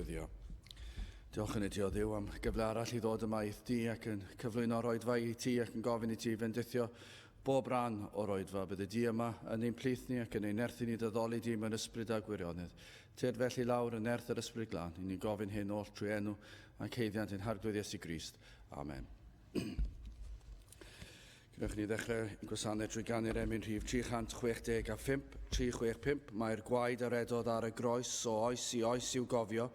Gweddio. Diolch yn i ti o Dduw am gyfle arall i ddod yma i'th di ac yn cyflwyno'r oedfa i ti ac yn gofyn i ti fendithio bob rhan o'r oedfa. Bydde di yma yn ein plith ni ac yn ein nerthu ni dyddoli di mewn ysbryd a gwirionedd. Tyrd felly lawr yn nerth yr ysbryd glân. I ni'n gofyn hyn oll trwy enw ac haeddiant ein Harglwydd Iesu Grist. Amen. Gwnewch ni ddechrau ein gwasanaeth drwy ganu'r emyn rhif 365, 365, Mae'r gwaed a redodd ar y groes o oes i oes i'w gofio.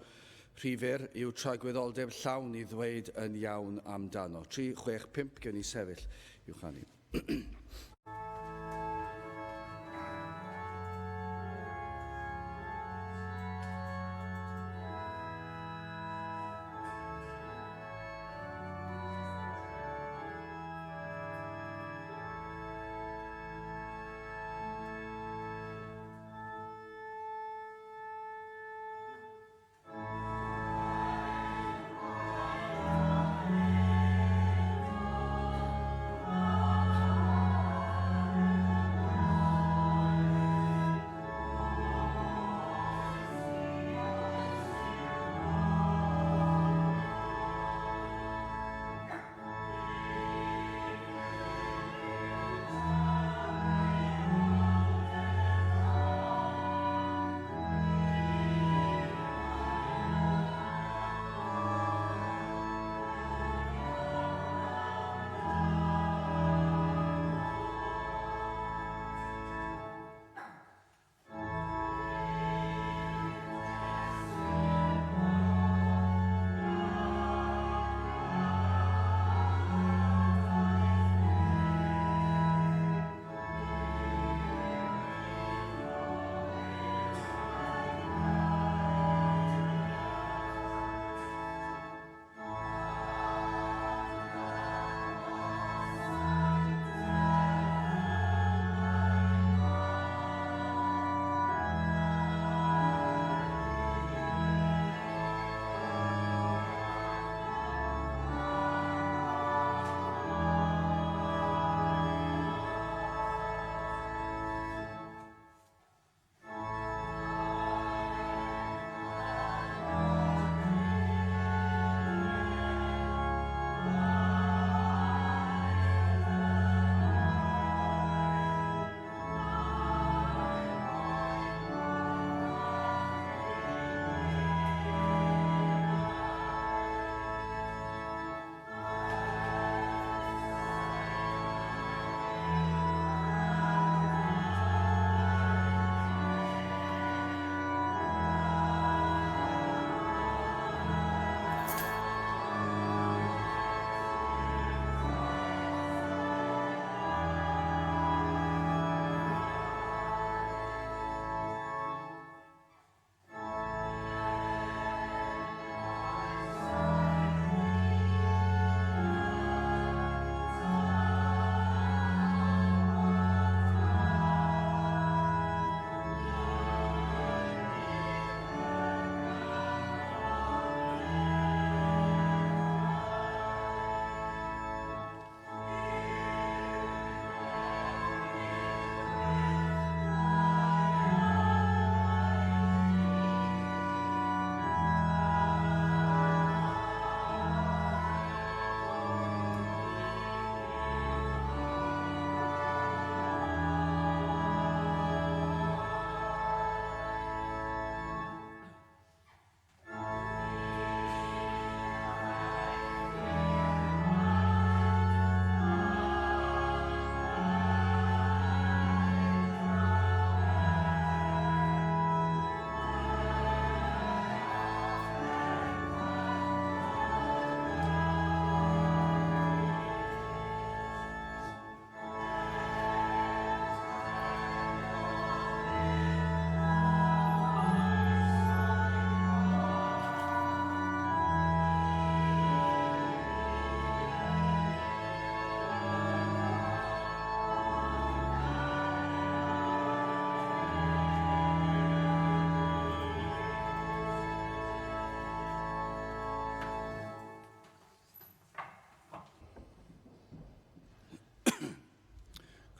Rhy fyr yw tragwyddoldeb llawn i ddweud yn iawn amdano. 365, gewn ni sefyll i'w chanu.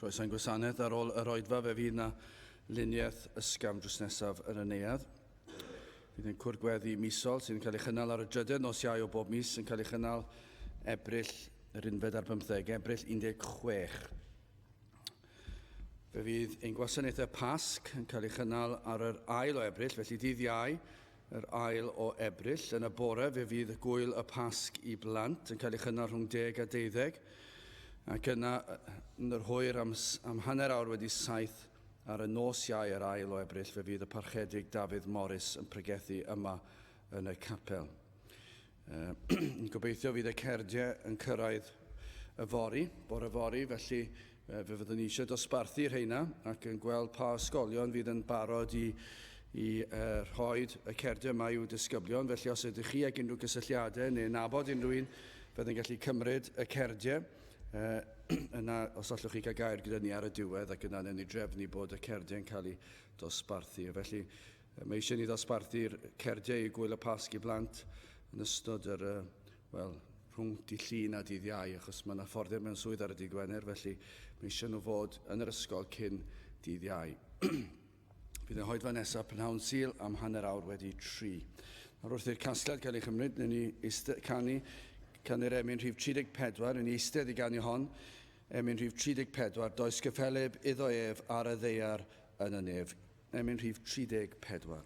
Croeso i'n gwasanaeth ar ôl yr oedfa fe fydd na luniaeth ysgafn drws nesaf yn y neuadd. Fydd ein cwrdd gweddi misol sydd yn cael ei chynnal ar y drydedd nos Iau o bob mis yn cael ei chynnal Ebrill yr unfed ar bymtheg, Ebrill 16. Fe fydd ein gwasanaethau Pasg yn cael ei chynnal ar yr ail o Ebrill, felly dydd Iau, yr ail o Ebrill. Yn y bore fe fydd gwyl y Pasg i blant yn cael ei chynnal rhwng deg a deuddeg, ac yna yn yr hwyr am, am hanner awr wedi saith ar y nos Iau yr ail o Ebrill fe fydd y Parchedig Dafydd Morris yn pregethu yma yn y capel. Uh, gobeithio fydd y cerdiau yn cyrraedd yfory, bore fory, felly uh, fe fyddwn ni eisiau dosbarthu rheina ac yn gweld pa ysgolion fydd yn barod i, i uh, rhoi y cerdiau yma i'w disgyblion. Felly os ydych chi ag unrhyw gysylltiadau neu nabod unrhyw un fydd yn gallu cymryd y cerdiau, uh, yna os allwch chi gael gair gyda ni ar y diwedd ac yna newn ni drefnu bod y cerdiau'n cael eu dosbarthu. Felly Mae eisiau ni ddosbarthu'r cerdiau i Gwyl y Pasg i blant yn ystod yr, wel, rhwng dydd Llun a dydd Iau, achos mae yna fforddiad mewn swydd ar y dydd Gwener, felly mae eisiau nhw fod yn yr ysgol cyn dydd Iau. Bydd y hoedfa nesaf prynhawn Sul am hanner awr wedi tri. Nawr wrth i'r casgliad cael ei chymryd, newn ni eiste, canu, canu'r emyn rhif 34, newn ni eistedd i ganu hon, emyn rhif 34, does gyffelyb iddo ef ar y ddaear yn y nef. Emyn rhif 34.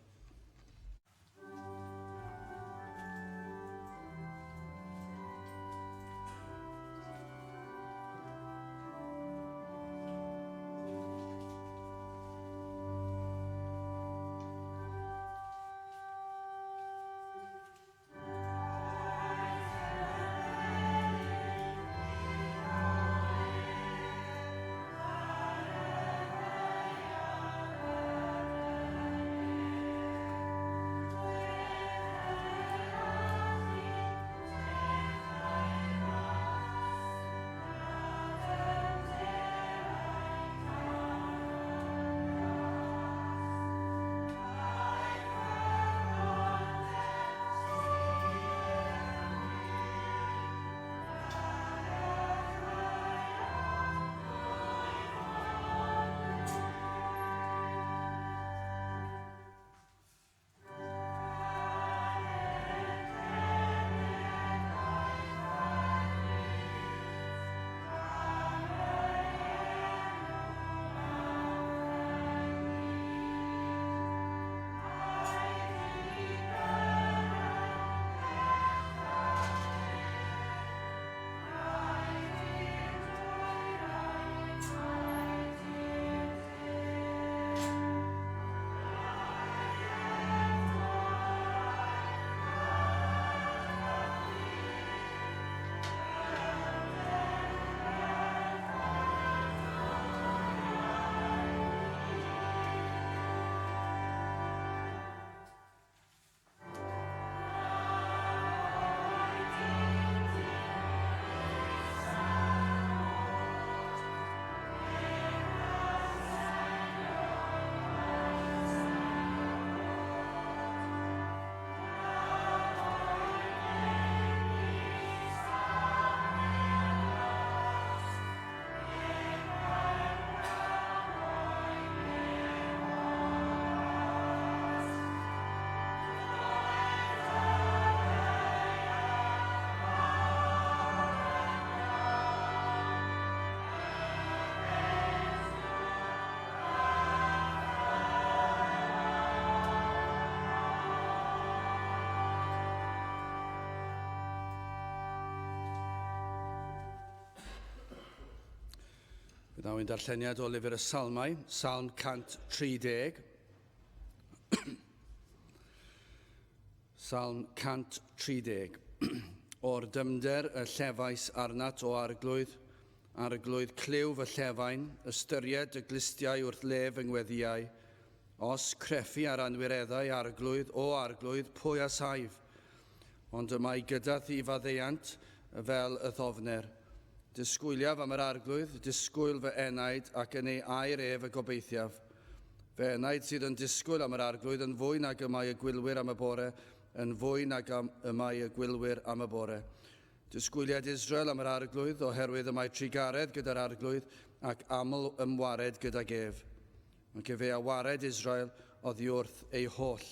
Fe ddaw ein darlleniad o lyfr y Salmau, Salm 130. Salm 130. O'r dymder y llefais arnat, o Arglwydd, Arglwydd, clyw fy llefain, ystyried dy glustiau wrth lef fy ngweddïau. Os crefi ar anwireddau, Arglwydd, o Arglwydd, pwy a saif? Ond y mae gyda thi faddeuant fel y ddofner. Disgwyliaf am yr Arglwydd, disgwyl fy enaid, ac yn ei air ef y gobeithiaf. Fy enaid sydd yn disgwyl am yr Arglwydd yn fwy nag y mae y gwylwyr am y bore, yn fwy nag am y mae y gwylwyr am y bore. Disgwyliad Israel am yr Arglwydd, oherwydd y mae trugaredd gyda'r Arglwydd ac aml ymwared gydag ef. Ac efe a wared Israel oddi wrth ei holl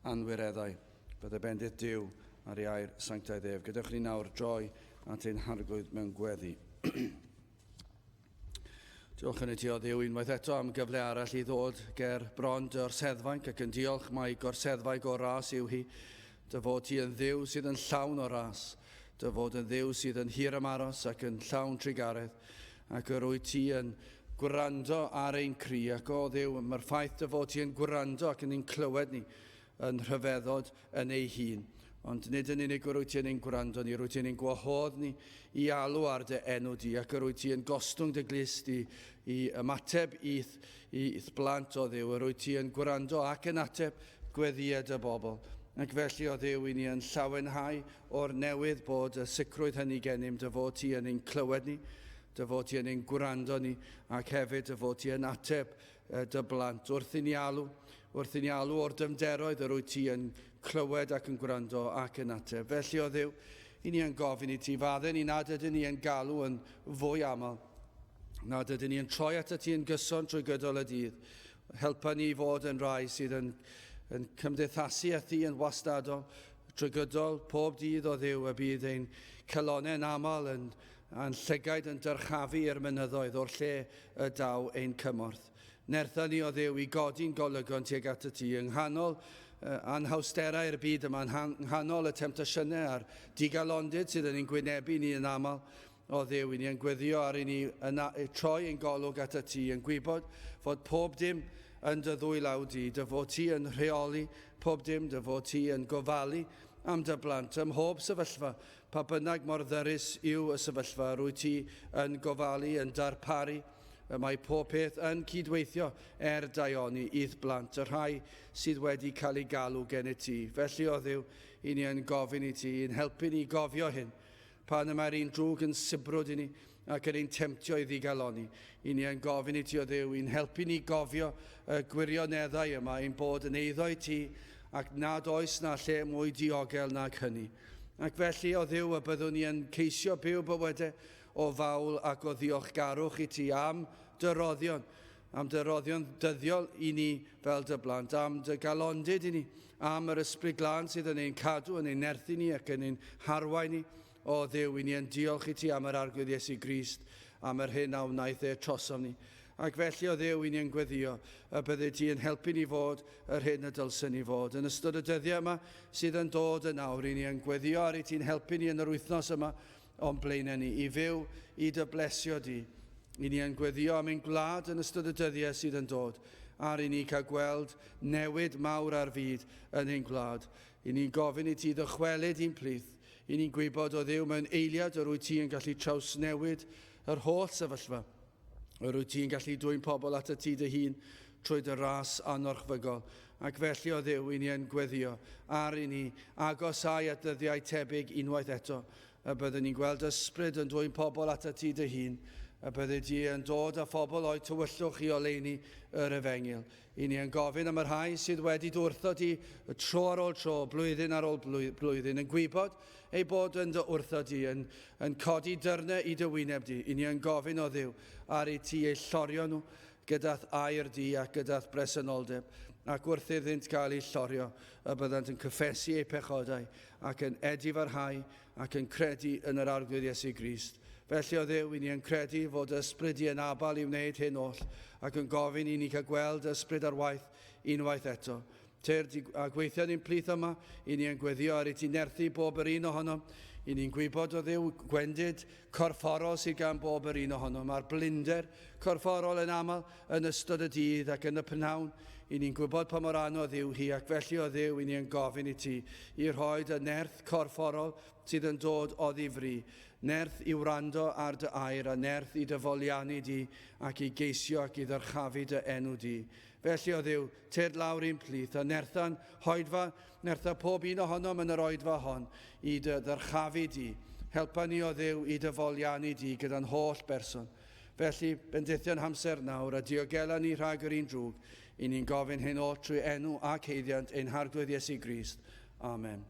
anwireddau. Bydde bendith Duw ar ei air sanctaidd ef. Gadewch ni nawr droi at ein harglwydd mewn gweddi. Diolch yn i ti o Dduw unwaith eto am gyfle arall i ddod ger bron dy orseddfainc ac yn diolch mai gorseddfainc o ras yw hi. Dy fod ti yn Dduw sydd yn llawn o ras. Dy fod yn Dduw sydd yn hir ymaros ac yn llawn trugaredd. Ac yr wyt ti yn gwrando ar ein cri ac o Dduw, mae'r ffaith dy fod ti yn gwrando ac yn ein clywed ni yn rhyfeddod yn ei hun. Ond nid yn unig yr wyt ti yn ein gwrando ni, rwyt ti yn ein gwahodd ni i alw ar dy enw di, ac yr wyt ti yn gostwng dy glust i, i ymateb i'th, i'th blant o Dduw, yr wyt ti yn gwrando ac yn ateb gweddïau dy bobl. Ac felly, o Dduw, i ni yn llawenhau o'r newydd bod y sicrwydd hynny gennym dy fod ti yn ein clywed ni, dy fod ti yn ein gwrando ni, ac hefyd dy fod ti yn ateb dy blant. Wrth i ni alw, wrth i ni alw o'r dyfnderoedd yr wyt ti yn clywed ac yn gwrando ac yn ateb. Felly, o Dduw, i ni yn gofyn i ti, fadde ni nad ydyn ni yn galw yn fwy aml, nad ydyn ni yn troi at y ti yn gyson trwy gydol y dydd. Helpa ni i fod yn rai sydd yn, yn cymdeithasu â thi yn wastadol, trwy gydol pob dydd o Dduw y bydd ein calonnau yn aml yn a'n llygaid yn dyrchafu i'r mynyddoedd o'r lle y daw ein cymorth. Nertha ni, o Dduw, i godi'n golygon tuag at y ti, yng nghanol anhawsterau'r byd yma, yng nghanol y temtasiynau a'r digalondid sydd yn ein gwynebu ni yn aml, o Dduw, i ni yn gweddio ar i ni yn troi ein golwg at y ti, yn gwybod fod pob dim yn dy ddwylaw di, dy fod ti yn rheoli pob dim, dy fod ti yn gofalu am dy blant ym mhob sefyllfa, Pa bynnag mor ddyrus yw y sefyllfa, rwyt ti yn gofalu, yn darparu, y mae pob peth yn cydweithio er daioni i'th blant, y rhai sydd wedi cael eu galw gennyt ti. Felly, o Dduw, i ni yn gofyn i ti, i'n helpu ni i gofio hyn, pan y mae'r un drwg yn sibrwd i ni ac yn ein temtio i ddigalonni. I ni yn gofyn i ti, o Dduw, i'n helpu ni gofio y gwirioneddau yma, ein bod yn eiddo i ti, ac nad oes na lle mwy diogel nag hynny. Ac felly, o Dduw, y byddwn ni yn ceisio byw bywydau o fawl ac o ddiolchgarwch i ti am dy roddion, am dy roddion dyddiol i ni fel dy blant, am dy galondid i ni, am yr Ysbryd Glân sydd yn ein cadw, yn ein nerthu ni ac yn ein harwain ni. O Dduw, i ni yn diolch i ti am yr Arglwydd Iesu Grist, am yr hyn a wnaeth e trosom ni. Ac felly, o Dduw, i ni yn gweddio y byddi di yn helpu ni fod yr hyn y dylsen ni fod. Yn ystod y dyddiau yma sydd yn dod yn awr, i ni yn gweddio ar i ti'n helpu ni yn yr wythnos yma o'n blaenau ni, i fyw i dy blesio di. I ni yn gweddio am ein gwlad yn ystod y dyddiau sydd yn dod, ar i ni cael gweld newid mawr ar fyd yn ein gwlad. I ni'n gofyn i ti ddychwelyd i'n plith. I ni'n gwybod, o Dduw, mewn eiliad yr wyt ti yn gallu trawsnewid yr holl sefyllfa. Yr wyt ti'n gallu dwyn pobl at y ti dy hun trwy dy ras anorchfygol. Ac felly, o Dduw, i ni yn gweddio ar i ni agosau at ddyddiau tebyg unwaith eto, y byddwn ni'n gweld ysbryd yn dwyn pobl at y ti dy hun, y byddi di yn dod â phobl o'u tywyllwch i oleuni yr efengyl. I ni yn gofyn am y rhai sydd wedi dy wrthod di y tro ar ôl tro, blwyddyn ar ôl blwyddyn, yn gwybod ei bod yn dy wrthod di, yn, yn codi dyrnau i dy wyneb di. I ni yn gofyn o Dduw ar i ti eu llorio nhw gyda'th air di ac gyda'th bresenoldeb, ac wrth iddynt gael eu llorio, y byddant yn cyffesu eu pechodau ac yn edifarhau ac yn credu yn yr Arglwydd Iesu Grist. Felly, o Dduw, i ni yn credu fod ysbryd di yn abal i wneud hyn oll, ac yn gofyn i ni cael gweld ysbryd ar waith unwaith eto. Tyrd a gweithio ni'n plith yma, i ni yn gweddio ar i ti nerthu bob yr un ohonom. I ni'n gwybod o Dduw gwendid corfforol sydd gan bob yr un ohonom, a'r blinder corfforol yn aml yn ystod y dydd ac yn y prynhawn. I ni'n gwybod pa mor anodd yw hi, ac felly o Dduw, i ni yn gofyn i ti i rhoi dy nerth corfforol sydd yn dod oddi fri, nerth i wrando ar dy air a nerth i dy foliannu di ac i geisio ac i ddyrchafu dy enw di. Felly, o Dduw, tyrd lawr i'n plith, a nertha'n hoedfa, nertha pob un ohonom yn yr oedfa hon, i dy ddyrchafu di. Helpa ni, o Dduw, i dy foliannu di gyda'n holl berson. Felly, bendithion hamser nawr, a diogela ni rhag yr un drwg. I ni'n gofyn hyn oll trwy enw ac haeddiant ein Harglwydd Iesu Grist. Amen.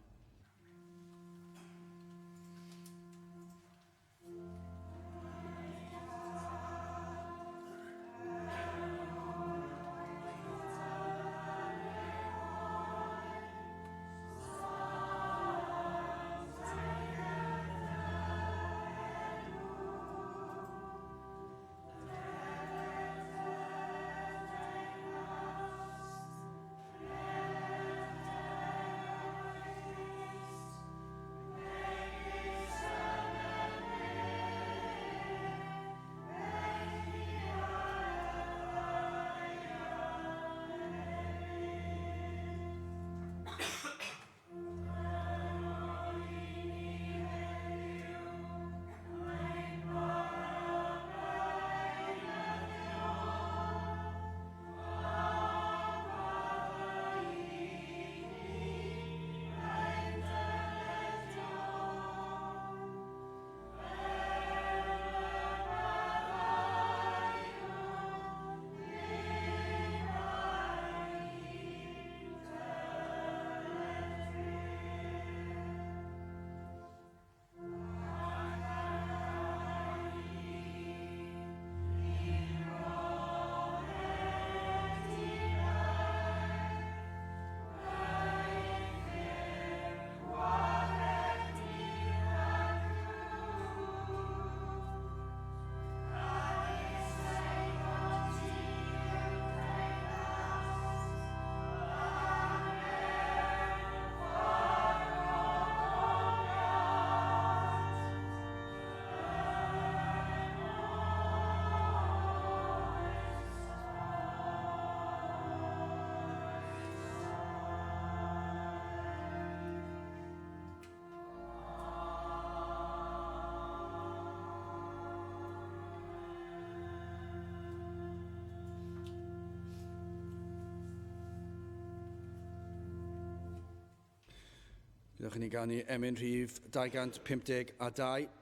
Gyda chi ni ganu emyn rhif 252,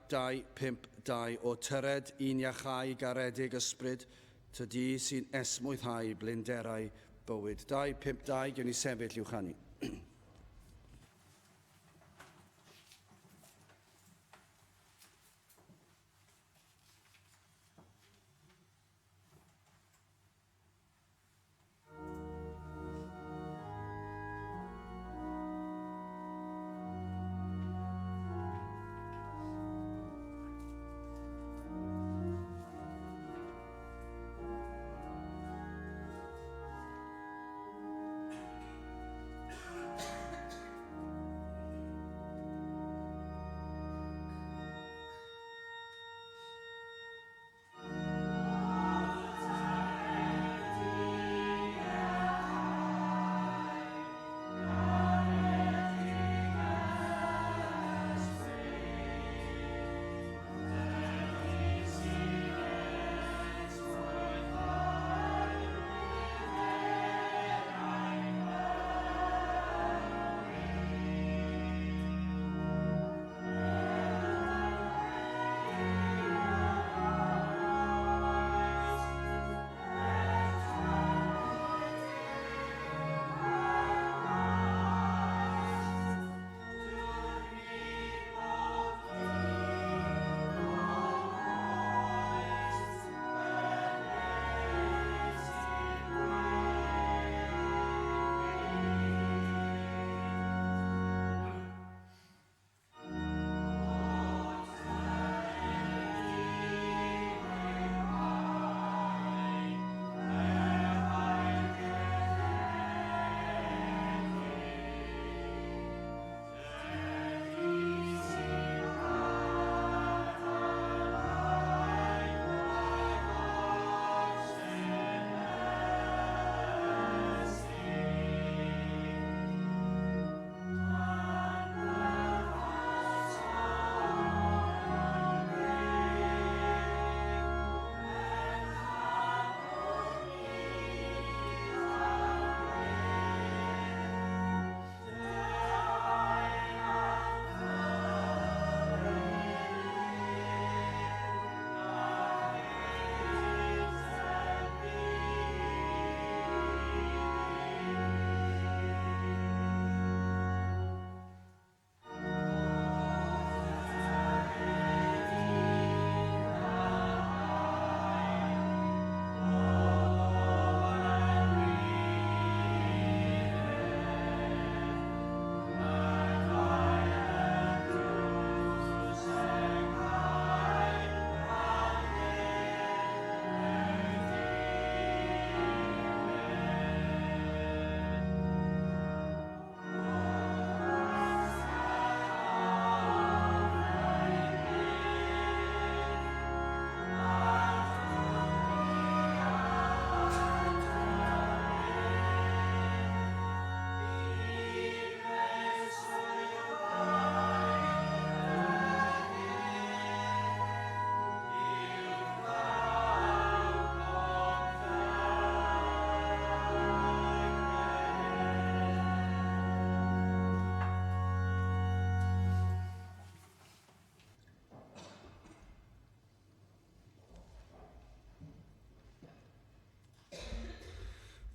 252 o Tyred un iachau garedig ysbryd, ty di sy'n esmwythau blinderau bywyd. 252, gewn ni sefyll i'w chanu.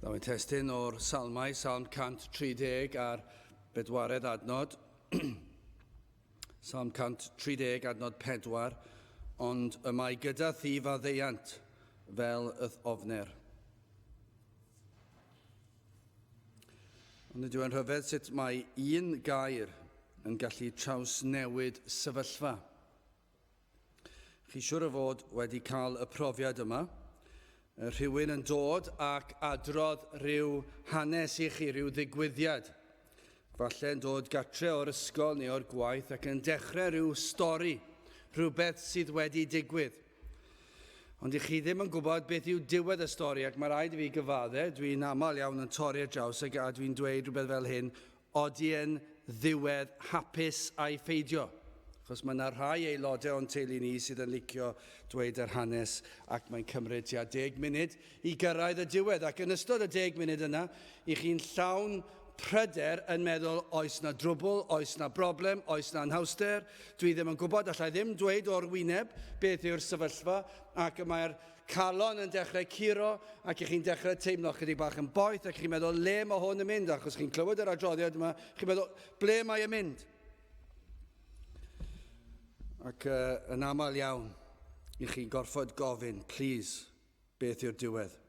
Daw ein testun o'r Salmau, Salm 130 a'r bedwaredd adnod. Salm 130 adnod 4, ond y mae gyda thi faddeuant fel yth ofner. Ond nid yw'n rhyfedd sut mae un gair yn gallu trawsnewid sefyllfa. Chi siwr o fod wedi cael y profiad yma. Rhywun yn dod ac adrodd rhyw hanes i chi, rhyw ddigwyddiad. Falle yn dod gatre o'r ysgol neu o'r gwaith ac yn dechrau rhyw stori, rhywbeth sydd wedi digwydd. Ond i chi ddim yn gwybod beth yw diwedd y stori ac mae rhaid i fi gyfadde, dwi'n aml iawn yn torri ar draws ac a dwi'n dweud rhywbeth fel hyn, odi e'n ddiwedd hapus a'i pheidio? Achos mae yna rhai aelodau o'n teulu ni sydd yn licio dweud yr hanes ac mae'n cymryd tua deg munud i gyrraedd y diwedd ac yn ystod y deg munud yna, i chi'n llawn pryder yn meddwl oes na drwbl, oes na broblem, oes na anhawster, dwi ddim yn gwybod, allai ddim dweud o'r wyneb beth yw'r sefyllfa, ac y mae'r calon yn dechrau curo, ac i chi'n dechrau teimlo chydig bach yn boeth, ac chi'n meddwl le mae hwn yn mynd, achos chi'n clywed yr adroddiad yma, chi'n meddwl ble mae e'n mynd? Ac uh, yn aml iawn, i chi'n gorfod gofyn, please, beth yw'r diwedd?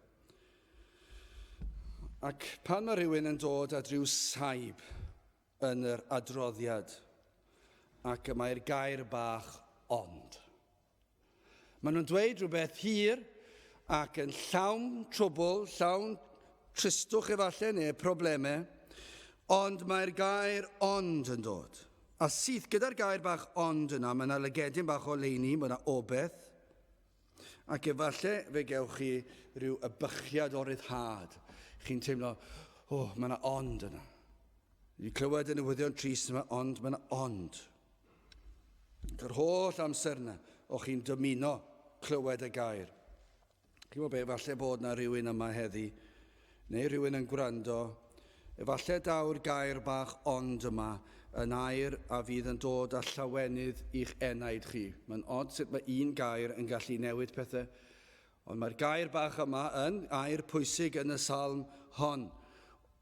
Ac pan mae rhywun yn dod at ryw saib yn yr adroddiad, ac y mae'r gair bach ond. Maen nhw'n dweud rhywbeth hir ac yn llawn trwbl, llawn tristwch efallai neu problemau, ond mae'r gair ond yn dod. A syth gyda'r gair bach ond yna, mae yna lygedyn bach o leini, mae yna obeth, Ac efallai fe gewch chi rhyw ybychiad o ryddhad. Chi'n teimlo, o, oh, mae yna ond yna. Fi clywed y newyddion trist yma, ond mae yna ond. Ac yr holl amser yna, o chi'n dymuno clywed y gair. Chi'n gwybod be, falle bod na rhywun yma heddi, neu rhywun yn gwrando, efallai daw'r gair bach ond yma yn air a fydd yn dod â llawenydd i'ch enaid chi. Mae'n od sut mae un gair yn gallu newid pethau, ond mae'r gair bach yma yn air pwysig yn y salm hon.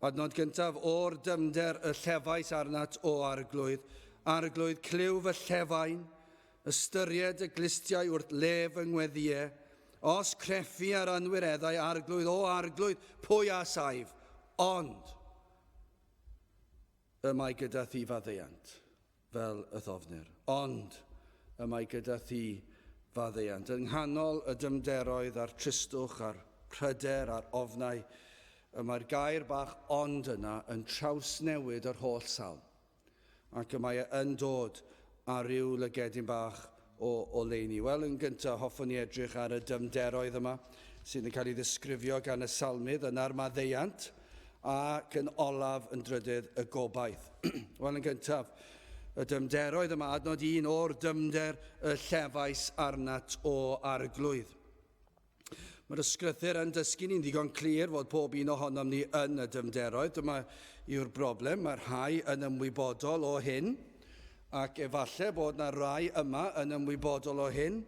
Adnod gyntaf, o'r dyfnder y llefais arnat, o Arglwydd, Arglwydd, clyw fy llefain, Ystyried y glustiau wrth lef fy ngweddïe, Os crefi ar anwireddau Arglwydd, o Arglwydd, pwy a saif? Ond y mae gyda thi faddeuant, fel y ddofnir. Ond y mae gyda thi faddeuant. Yng nghanol y dymderoedd a'r tristwch a'r pryder a'r ofnau, y mae'r gair bach ond yna yn trawsnewid yr holl salm. Ac y mae e yn dod â rhyw lygedyn bach o oleuni. Wel, yn gyntaf, hoffwn i edrych ar y dyfnderoedd yma sydd yn cael ei ddisgrifio gan y salmydd yna'r maddeuant ac yn olaf yn drydydd y gobaith. Wel, yn gyntaf, y dyfnderoedd yma, adnod un o'r dyfnder y llefais arnat o arglwydd. Mae'r ysgrythyr yn dysgu ni'n ddigon clir fod pob un ohonom ni yn y dyfnderoedd. Dyma yw'r broblem. Mae rhai yn ymwybodol o hyn, ac efallai bod na rai yma yn ymwybodol o hyn,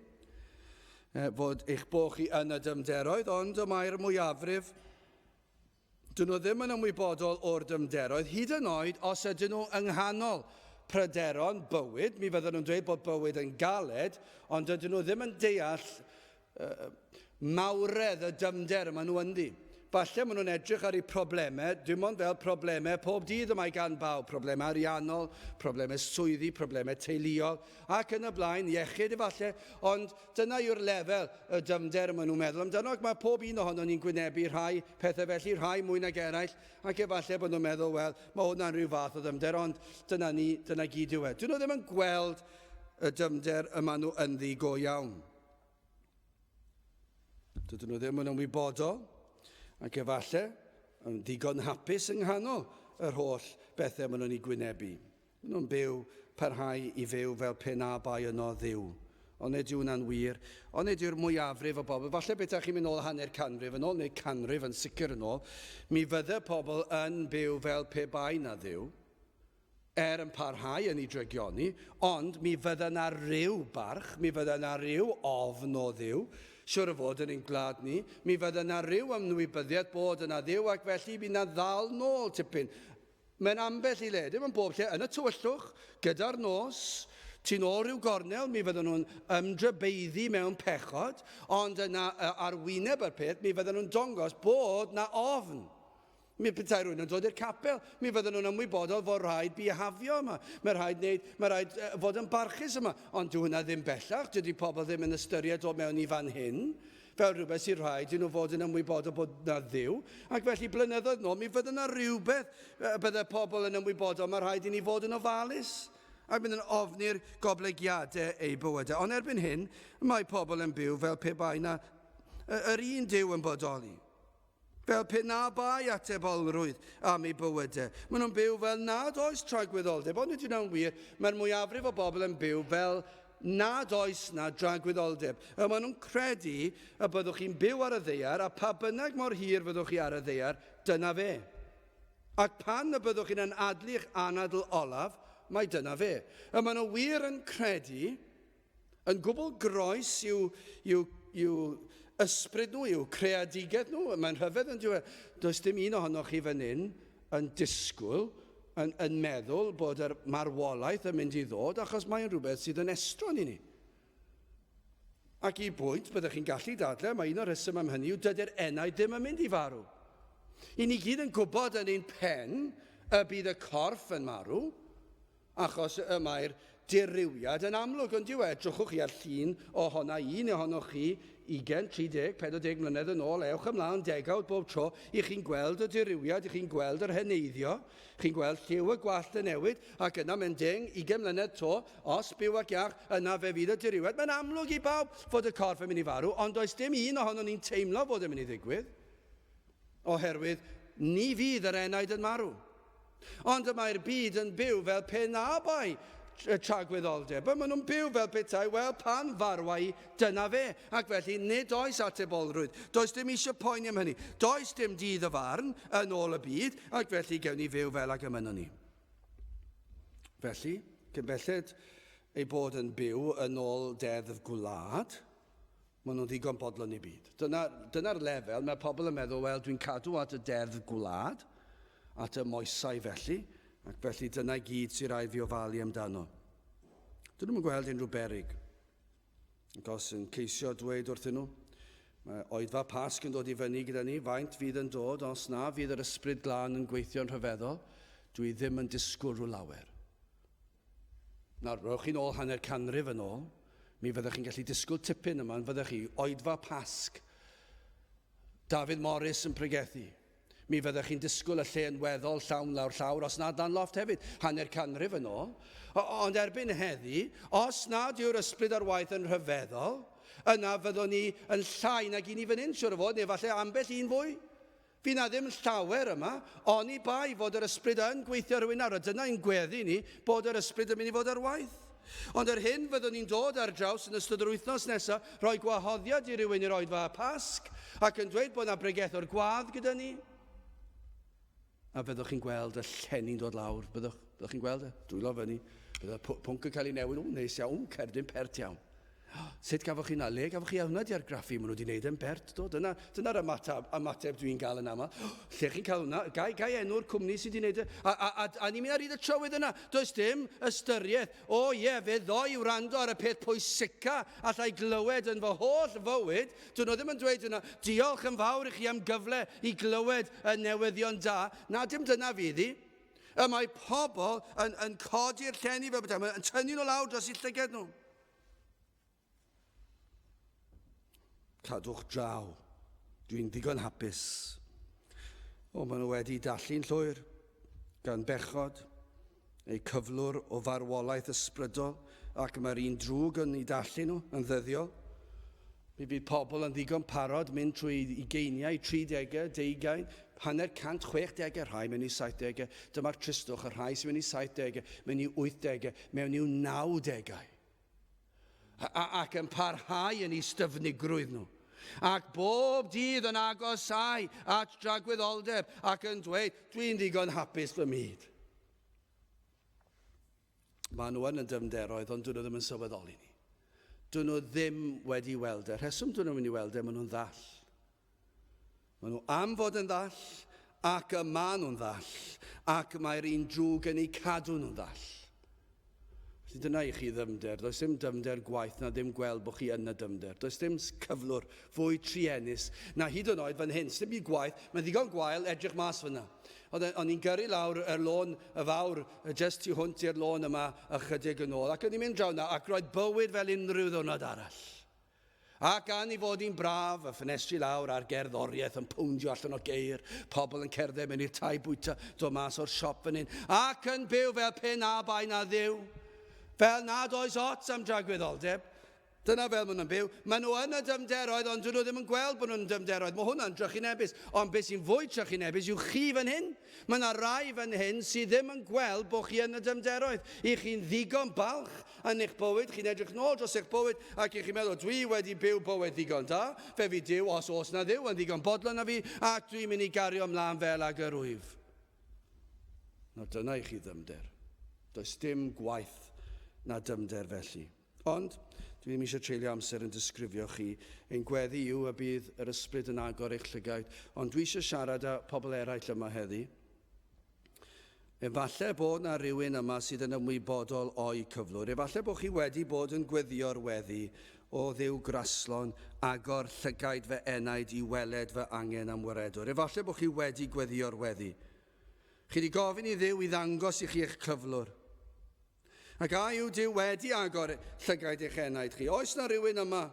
fod eich bod chi yn y dyfnderoedd, ond y mae'r mwyafrif Dyn nhw ddim yn ymwybodol o'r dyfnderoedd, hyd yn oed os ydyn nhw yng nghanol pryderon bywyd. Mi fydden nhw'n dweud bod bywyd yn galed, ond dydyn nhw ddim yn deall uh, mawredd y dyfnder y maen nhw ynddi. Falle maen nhw'n edrych ar eu problemau, dim ond fel problemau pob dydd y mae gan bawb, problemau ariannol, problemau swyddi, problemau teuluol, ac yn y blaen, iechyd efallai, ond Dyna yw'r lefel y dyfnder y maen nhw'n meddwl amdano, ac mae pob un ohonon ni'n gwynebu rhai pethau felly, rhai mwy nag eraill, ac efallai bod nhw'n meddwl, wel, mae hwnna'n rhyw fath o ddyfnder, ond dyna ni, dyna gyd yw e. Dyn nhw ddim yn gweld y dyfnder y maen nhw ynddi go iawn. Dydyn nhw ddim yn ymwybodol, ac efallai yn ddigon hapus yng nghanol yr holl bethau maen nhw'n ei gwynebu. Maen nhw'n byw, parhau i fyw fel pe na bai yno Dduw. Onid yw hwnna'n wir? Onid yw'r mwyafrif o bobl, falle betaech chi'n mynd nôl hanner canrif yn ôl, neu canrif yn sicr yn ôl, mi fydde pobl yn byw fel pe bai na Dduw, er yn parhau yn ei drygioni, ond mi fydde na ryw barch, mi fydde na ryw ofn o Dduw, siwr o fod yn ein gwlad ni, mi fydde na ryw ymwybyddiaeth bod yna Dduw ac felly mi na ddal nôl tipyn. Mewn ambell i le, dim yn bob lle, yn y tywyllwch, gyda'r nos, tu nôl rhyw gornel, mi fydden nhw'n ymdrybeiddi mewn pechod, ond yna ar wyneb yr peth, mi fydden nhw'n dongos bod na ofn. Mi petai rhywun yn dod i'r capel, mi fydden nhw'n ymwybodol fod rhaid bihafio yma, mae rhaid, wneud, mae rhaid fod yn barchus yma, ond dyw hwnna ddim bellach, dydy pobl ddim yn ystyried dod mewn i fan hyn fel rhywbeth sy'n rhaid i nhw fod yn ymwybodol bod na Dduw, ac felly blynyddoedd nôl mi fydde na rhywbeth y bydde pobl yn ymwybodol mae rhaid i ni fod yn ofalus ac mynd yn ofni'r goblygiadau eu bywydau. Ond erbyn hyn, mae pobl yn byw fel pe bai na yr un Duw yn bodoli. Fel pe na bai atebolrwydd am eu bywydau. Maen nhw'n byw fel nad oes tragwyddoldeb. Ond nid yw'n wir, mae'r mwyafrif o bobl yn byw fel nad oes na dragwyddoldeb. Y maen nhw'n credu y byddwch chi'n byw ar y ddaear, a pa bynnag mor hir fyddwch chi ar y ddaear, dyna fe. Ac pan y byddwch chi'n anadlu'ch anadl olaf, mai dyna fe. Y maen nhw wir yn credu, yn gwbl groes i'w, i'w, i'w ysbryd nhw, i'w creadigaeth nhw. Mae'n rhyfedd yn diwedd. Does dim un ohonoch chi fan hyn yn disgwyl, yn, yn meddwl bod yr marwolaeth yn mynd i ddod, achos mae'n rhywbeth sydd yn estron i ni. Ac i bwynt, byddech chi'n gallu dadlau, mae un o'r rheswm am hynny yw dydy'r enaid ddim yn mynd i farw. I ni gyd yn gwybod yn ein pen y bydd y corff yn marw, achos y mae'r dirywiad yn amlwg, ond dyw e? Edrychwch chi ar llun ohona un ohonoch chi 20, 30, 40 mlynedd yn ôl, ewch ymlaen degawd bob tro, i chi'n gweld y dirywiad, i chi'n gweld yr heneiddio, chi'n gweld lliw y gwallt yn newid, ac yna mewn deng, ugain mlynedd to, os byw ac iach, yna fe fydd y dirywiad. Mae'n amlwg i bawb fod y corff yn mynd i farw, ond does dim un ohonon ni'n teimlo fod yn mynd i ddigwydd, oherwydd ni fydd yr enaid yn marw. Ond y mae'r byd yn byw fel pe na bai y tragwyddoldeb. Maen nhw'n byw fel petai, wel, pan farwa i, dyna fe. Ac felly, nid oes atebolrwydd. Does dim eisiau poeni am hynny. Does dim dydd y farn yn ôl y byd, ac felly gewn ni fyw fel ag y mynnwn ni. Felly, cyn belled ei bod yn byw yn ôl deddf gwlad, Maen nhw'n ddigon bodlon i byd. Dyna'r dyna lefel mae pobl yn meddwl, wel, dwi'n cadw at y deddf gwlad, at y moesau felly, ac felly dyna i gyd sy'n rhaid fi ofalu amdano. Dyn nhw'n gweld unrhyw berig. Ac os yn ceisio dweud wrthyn nhw, mae oedfa Pasg yn dod i fyny gyda ni, faint fydd yn dod, os na fydd yr ysbryd glân yn gweithio'n rhyfeddol, dwi ddim yn disgwyl rhyw lawer. Nawr, rhowch chi'n ôl hanner canrif yn ôl, mi fyddech chi'n gallu disgwyl tipyn yma, yn fyddech chi, oedfa Pasg, Dafydd Morris yn pregethu. Mi fyddech chi'n disgwyl y lle yn weddol llawn lawr llawr, os nad lan lofft hefyd, hanner canrif yn ôl. Ond erbyn heddi, os nad yw'r ysbryd ar waith yn rhyfeddol, yna fyddwn ni yn llai nag i ni fan hyn, siwr o fod, neu falle ambell un fwy. Fydd 'na ddim llawer yma, oni bai fod yr ysbryd yn gweithio rhywun nawr, a dyna ein gweddi ni, bod yr ysbryd yn mynd i fod ar waith. Ond yr hyn fyddwn ni'n dod ar draws yn ystod yr wythnos nesaf, rhoi gwahoddiad i rywun i'r oedfa y Pasg, ac yn dweud bod 'na bregethwr gwadd gyda ni, a fyddwch chi'n gweld y llenni'n dod lawr, byddwch, byddwch chi'n gweld y dwylo fyny, bydd y pwnc yn cael ei newid, o, neis iawn, cerdyn pert iawn. Sut gafoch chi hwnna? Le gafoch chi hwnna di argraffu? Maen nhw wedi gwneud e'n bert, do. Dyna, dyna'r ymateb, ymateb dwi'n gael yn aml. Lle chi'n cael hwnna? Gai, gai enw'r cwmni sydd wedi gwneud e? A, a, a, a ni'n mynd ar hyd y trywydd yna. Does dim ystyriaeth. O ie, fe ddoi i wrando ar y peth pwysica allai glywed yn fy holl fywyd. Dyn nhw ddim yn dweud yna, diolch yn fawr i chi am gyfle i glywed y newyddion da. Na, dim dyna fydd hi. Y mae pobl yn, yn codi'r llenni fel bethau, yn tynnu nhw lawr dros eu llyged nhw. Cadwch draw. Dwi'n ddigon hapus. O, maen nhw wedi dallu'n llwyr gan bechod, eu cyflwr o farwolaeth ysbrydol, ac mae'r un drwg yn eu dallu nhw yn ddyddiol. Mi fydd pobl yn ddigon parod mynd trwy ugeiniau, tridegau, deugain, hanner cant, chwechdegau, rhai mewn i saithdegau. Dyma'r tristwch, y rhai sy'n mynd i saithdegau, mewn i wythdegau, mewn i'w nawdegau. Ac yn parhau yn eu styfnigrwydd nhw. Ac bob dydd yn agosáu at dragwyddoldeb ac yn dweud, dwi'n ddigon hapus fy myd. Maen nhw yn y dyfnderoedd, ond dyn nhw ddim yn sylweddoli ni. Dyn nhw ddim wedi weld e. Rheswm dyn nhw'n mynd i weld e, maen nhw'n ddall. Maen nhw am fod yn ddall, ac y maen nhw'n ddall, ac mae'r un drwg yn eu cadw nhw'n ddall. Felly dyna i chi ddyfnder. Does dim dyfnder gwaith na ddim gweld bod chi yn y dyfnder. Does dim cyflwr fwy truenus na hyd yn oed fan hyn. Sdim byd gwaith. Mae'n ddigon gwael edrych mas fyna. O'n i'n gyrru lawr yr lôn y fawr, jyst tu hwnt i'r lôn yma ychydig yn ôl, ac o'n i'n mynd draw yna, ac roedd bywyd fel unrhyw ddwrnod arall. Ac gan i fod hi'n braf, y ffenestri lawr a'r gerddoriaeth yn powndio allan o geir, pobl yn cerdded mewn i'r tai bwyta, dod mas o'r siop fan hyn, ac yn byw fel pe na bai na Dduw, fel nad oes ots am dragwyddoldeb. Dyna fel maen nhw'n byw. Maen nhw yn y dyfnderoedd, ond dyn nhw ddim yn gweld bod nhw'n dyfnderoedd. Mae hwnna'n drychinebus. Ond beth sy'n fwy trychinebus yw chi fan hyn. Mae yna rai fan hyn sydd ddim yn gweld bod chi yn y dyfnderoedd. I chi'n ddigon balch yn eich bywyd, chi'n edrych nôl dros eich bywyd ac i chi'n meddwl, dwi wedi byw bywyd ddigon da, fe fi Duw, os oes na Dduw, yn ddigon bodlon na fi, ac dwi'n mynd i gario ymlaen fel ag yr wyf. Nawr dyna i chi ddyfnder. Does dim gwaith na dyfnder felly. Ond, dwi ddim eisiau treulio amser yn disgrifio chi. Ein gweddi yw y bydd yr ysbryd yn agor eich llygaid, ond dwi eisiau siarad â pobl eraill yma heddi. Efallai bod na rywun yma sydd yn ymwybodol o'i cyflwr. Efallai bod chi wedi bod yn gweddïo'r weddi, O Dduw graslon, agor llygaid fy enaid i weled fy angen am waredwr. Efallai bod chi wedi gweddïo'r weddi. Chi wedi gofyn i Dduw i ddangos i chi eich cyflwr. Ac a yw Duw wedi agor llygaid eich enaid chi? Oes na rhywun yma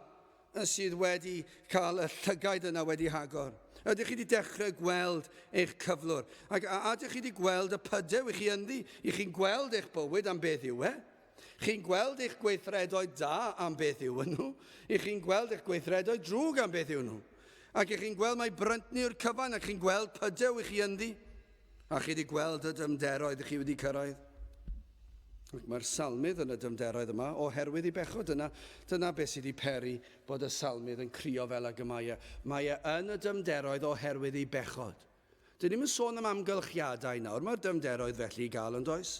sydd wedi cael y llygaid yna wedi hagor? Ydych chi wedi dechrau gweld eich cyflwr? Ac a ydych chi wedi gweld y pydew i chi ynddi? I chi'n gweld eich bywyd am beth yw e? Chi'n gweld eich gweithredoedd da am beth yw nhw? I chi'n gweld eich gweithredoedd drwg am beth yw nhw? Ac i chi'n gweld mai bryntni yw'r cyfan ac chi'n gweld pydew i chi ynddi? A chi wedi gweld y dymderoedd i chi wedi cyrraedd? Ac mae'r salmydd yn y dymderoedd yma oherwydd ei bechod. Dyna, dyna beth sydd wedi peri bod y salmydd yn crio fel ag y mae e. Mae e yn y dymderoedd oherwydd ei bechod. Dyn ni'm yn sôn am amgylchiadau nawr, mae'r dyfnderoedd felly i gael yn does?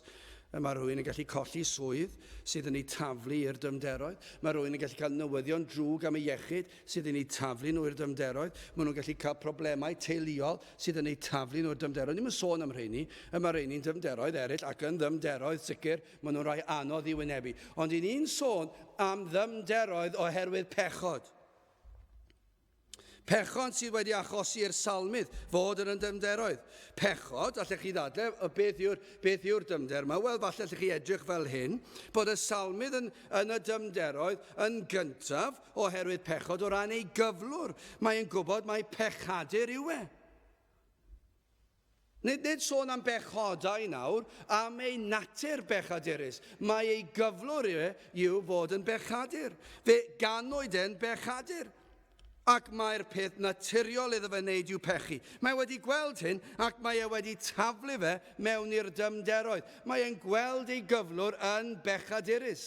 Mae rhywun yn gallu colli swydd sydd yn ei taflu i'r dyfnderoedd. Mae rhywun yn gallu cael newyddion drwg am ei iechyd sydd yn ei taflu nhw i'r dyfnderoedd. Maen nhw'n gallu cael problemau teuluol sydd yn eu taflu nhw i'r dyfnderoedd. Ni'm yn sôn am rheini. Mae rheini'n dyfnderoedd eraill ac yn ddyfnderoedd sicr, maen nhw'n rhai anodd i wynebu. Ond i ni'n sôn am ddyfnderoedd oherwydd pechod. Pechod sydd wedi achosi i'r salmydd fod yn y dyfnderoedd. Pechod, allech chi ddadle, y beth yw'r beth yw'r dyfnder yma? Wel, falle allech chi edrych fel hyn, bod y salmydd yn, yn y dyfnderoedd yn gyntaf oherwydd pechod o ran ei gyflwr. Mae'n gwybod mai pechadur yw e. Nid, nid sôn am bechodau nawr, am ei natur bechadurus. Mae ei gyflwr e yw fod yn bechadur. Fe ganwyd e'n bechadur. Ac mae'r peth naturiol iddo fe wneud yw pechu. Mae wedi gweld hyn ac mae e wedi taflu fe mewn i'r dymderoedd. Mae e'n gweld ei gyflwr yn bechadurus.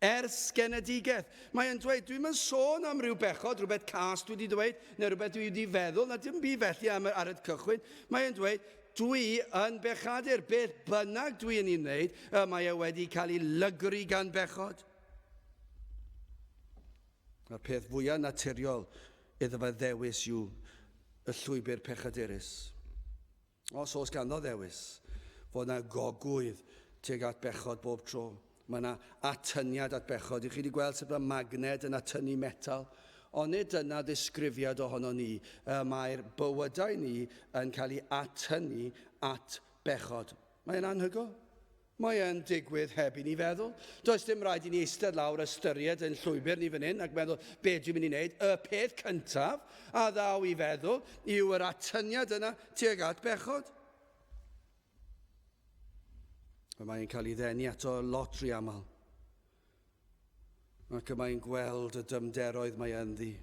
Ers genedigaeth. Mae e'n dweud, dwi'm yn sôn am ryw bechod, rhywbeth cas dwi wedi dweud, neu rhywbeth dwi wedi feddwl, na dim byd felly am, ar y cychwyn. Mae e'n dweud, dwi yn bechadur, beth bynnag dwi yn ei wneud, y mae e wedi cael ei lygru gan bechod. A'r peth fwyaf naturiol iddo fe ddewis yw y llwybr pechadurus. Os oes ganddo ddewis, fod yna gogwydd tuag at bechod bob tro. Mae yna atyniad at bechod. Ych chi wedi gweld sut mae magned yn atynnu metal? Ond nid dyna ddisgrifiad ohono ni. Mae'r bywydau ni yn cael ei atynnu at bechod. Mae'n anhygoel. Mae e'n digwydd heb i ni feddwl. Does dim rhaid i ni eistedd lawr ystyried ein llwybr ni fan hyn ac meddwl be dwi'n mynd i wneud. Y peth cyntaf a ddaw i feddwl yw yr atyniad yna tuag at bechod. Y mae'n cael ei ddenu ato lot rhy aml. Ac y mae'n gweld y dymderoedd mae ynddi.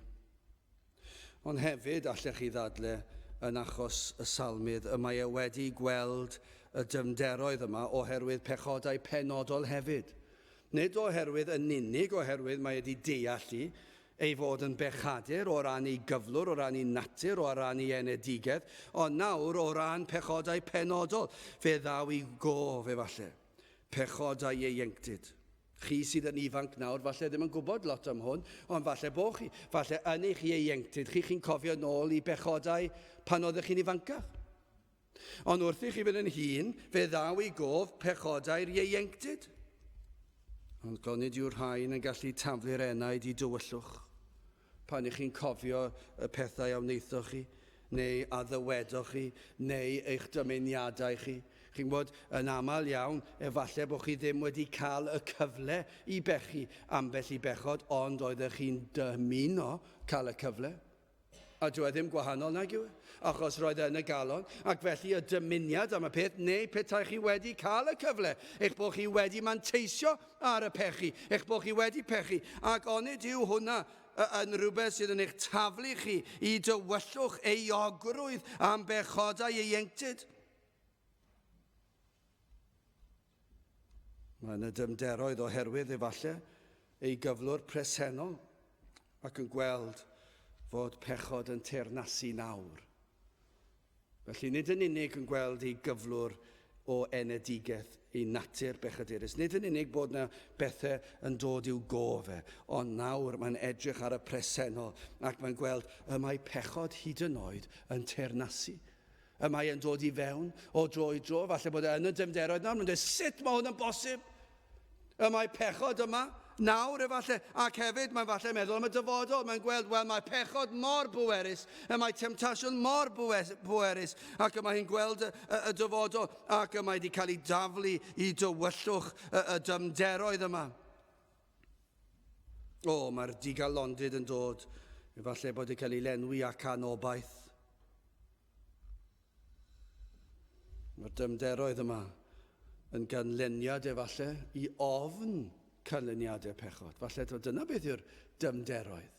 Ond hefyd, allech chi ddadle yn achos y salmydd, y mae e wedi gweld y dyfnderoedd yma oherwydd pechodau penodol hefyd. Nid oherwydd yn unig oherwydd mae wedi deall i ei fod yn bechadur o ran ei gyflwr, o ran ei natur, o ran ei enedigedd, ond nawr o ran pechodau penodol. Fe ddaw i gof, efallai, pechodau ieuenctid. Chi sydd yn ifanc nawr, falle ddim yn gwybod lot am hwn, ond falle bo chi. Falle yn eich ieuenctid chi, chi'n cofio nôl i bechodau pan oeddech chi'n ifancach. Ond wrth i chi fynd yn hŷn, fe ddaw i gof pechodau'r ieuenctid. Ond gonid yw'r rhain yn gallu taflu'r enaid i dywyllwch. Pan ych chi'n cofio y pethau a wnaethoch chi, neu a ddywedoch chi, neu eich dymuniadau chi. Chi'n gwybod, yn aml iawn, efallai bod chi ddim wedi cael y cyfle i bechu ambell i bechod, ond oeddech chi'n dymuno cael y cyfle. A dyw e ddim gwahanol nag yw e, achos roedd e yn y galon, ac felly y dymuniad am y peth, neu petai chi wedi cael y cyfle, eich bod chi wedi manteisio ar y pechu, eich bod chi wedi pechu, ac onid yw hwnna yn rhywbeth sydd yn eich taflu chi i dywyllwch euogrwydd am bechodau ieuenctid? Mae yna dymderoedd oherwydd efallai ei gyflwr presennol ac yn gweld fod pechod yn teyrnasu nawr. Felly nid yn unig yn gweld ei gyflwr o enedigaeth i natur bechadurus. Nid yn unig bod yna bethau yn dod i'w gof e, ond nawr mae'n edrych ar y presennol ac mae'n gweld y mae pechod hyd yn oed yn teyrnasu. Y mae e'n dod i fewn o dro i dro, falle bod e yn y dyfnderoedd nawr, mae'n dweud, sut mae hwn yn bosib? Y mae pechod yma nawr efallai, ac hefyd mae'n falle meddwl am y dyfodol, mae'n gweld, wel, mae pechod mor bwerus, y mae temtasiwn mor bwerus, ac y mae hi'n gweld y, y, y dyfodol, ac y mae wedi cael ei daflu i dywyllwch y, y dymderoedd yma. O, mae'r digalondid yn dod, efallai bod wedi cael ei lenwi ac anobaith. Mae'r dymderoedd yma yn ganlyniad efallai i ofn canlyniadau pechod. Falle dyna beth yw'r dymderoedd.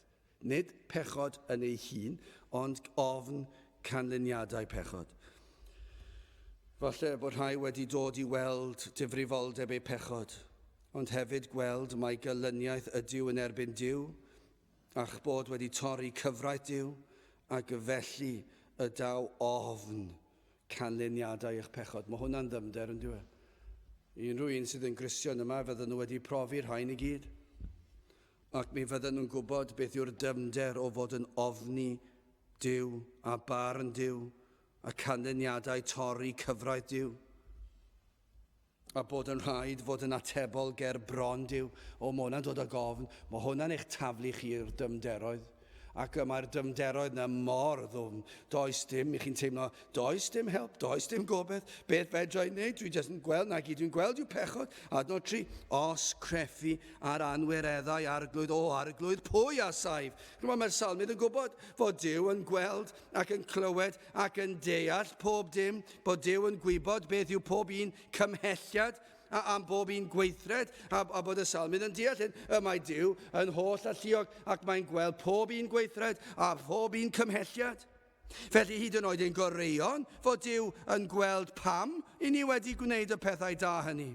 Nid pechod yn ei hun, ond ofn canlyniadau pechod. Falle bod rhai wedi dod i weld difrifoldeb eu pechod, ond hefyd gweld mai gelyniaeth ydyw yn erbyn Duw a'ch bod wedi torri cyfraith Duw, ac felly y daw ofn canlyniadau eich pechod. Mae hwnna'n ddyfnder, yn dyw e? I unrhyw un sydd yn Gristion yma, fydden nhw wedi profi rhain i gyd. Ac mi fydden nhw'n gwybod beth yw'r dyfnder o fod yn ofni Duw a barn Duw a canlyniadau torri cyfraith Duw. A bod yn rhaid fod yn atebol ger bron Duw. O, mae hwnna'n dod ag ofn. Mae hwnna'n eich taflu chi i'r dyfnderoedd. Ac y mae'r dyfnderoedd 'na mor ddwfn. Does dim, i chi'n teimlo, does dim help, does dim gobeith. Beth fedra i wneud? Dwi jyst yn gweld, na gyd dwi'n gweld yw pechod. Adnod 3, os crefu ar anwireddau arglwydd, o arglwydd, pwy a saif? Chymod, mae'r salmydd yn gwybod fod Duw yn gweld ac yn clywed ac yn deall pob dim, bod Duw yn gwybod beth yw pob un cymhelliad a, am bob un gweithred, a, a bod y salmydd yn deall hyn, y mae Duw yn holl alluog ac mae'n gweld pob un gweithred a phob un cymhelliad. Felly hyd yn oed ein goreuon fod Duw yn gweld pam i ni wedi gwneud y pethau da hynny.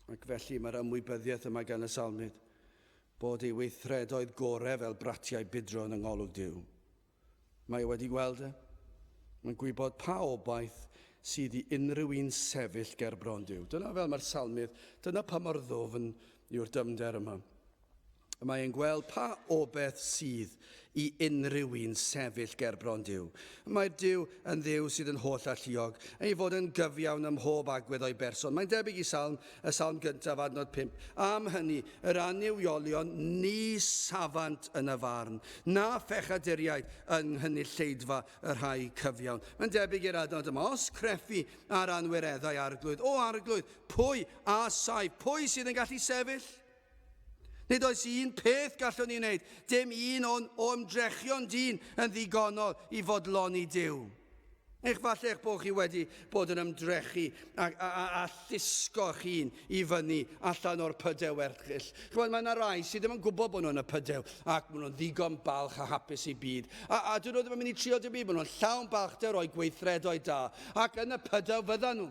Ac felly mae'r ymwybyddiaeth yma gan y salmydd bod ei weithredoedd gorau fel bratiau budron yng ngolwg Duw. Mae e wedi gweld e. Mae'n gwybod pa obaith sydd i unrhyw un sefyll ger bron Duw. Dyna fel mae'r salmydd, dyna pa mor ddwfn yw'r dyfnder yma. Mae e'n gweld pa obaith sydd i unrhyw un sefyll ger bron Duw. Mae'r Duw yn Dduw sydd yn holl alluog, ei fod yn gyfiawn ym mhob agwedd o'i berson. Mae'n debyg i salm, y salm gyntaf, adnod 5. Am hynny, yr annuwiolion ni safant yn y farn, na phechaduriaid yng nghynulleidfa y rhai cyfiawn. Mae'n debyg i'r adnod yma, os crefu ar anwireddau arglwydd, o arglwydd, pwy a saif, pwy sydd yn gallu sefyll? Nid oes un peth gallwn ni wneud, dim un o'n o ymdrechion dyn yn ddigonol i fodloni Duw. Eich falle eich bod chi wedi bod yn ymdrechu a, a, a, a llusgo eich hun i fyny allan o'r pydew erchyll. Chymod, mae yna rai sydd ddim yn gwybod bod nhw'n y pydew ac maen nhw'n ddigon balch a hapus i byd. A, a dyn nhw ddim yn mynd i trio dim byd, maen nhw'n llawn balchder o'u gweithredoedd da. Ac yn y pydew fyddan nhw.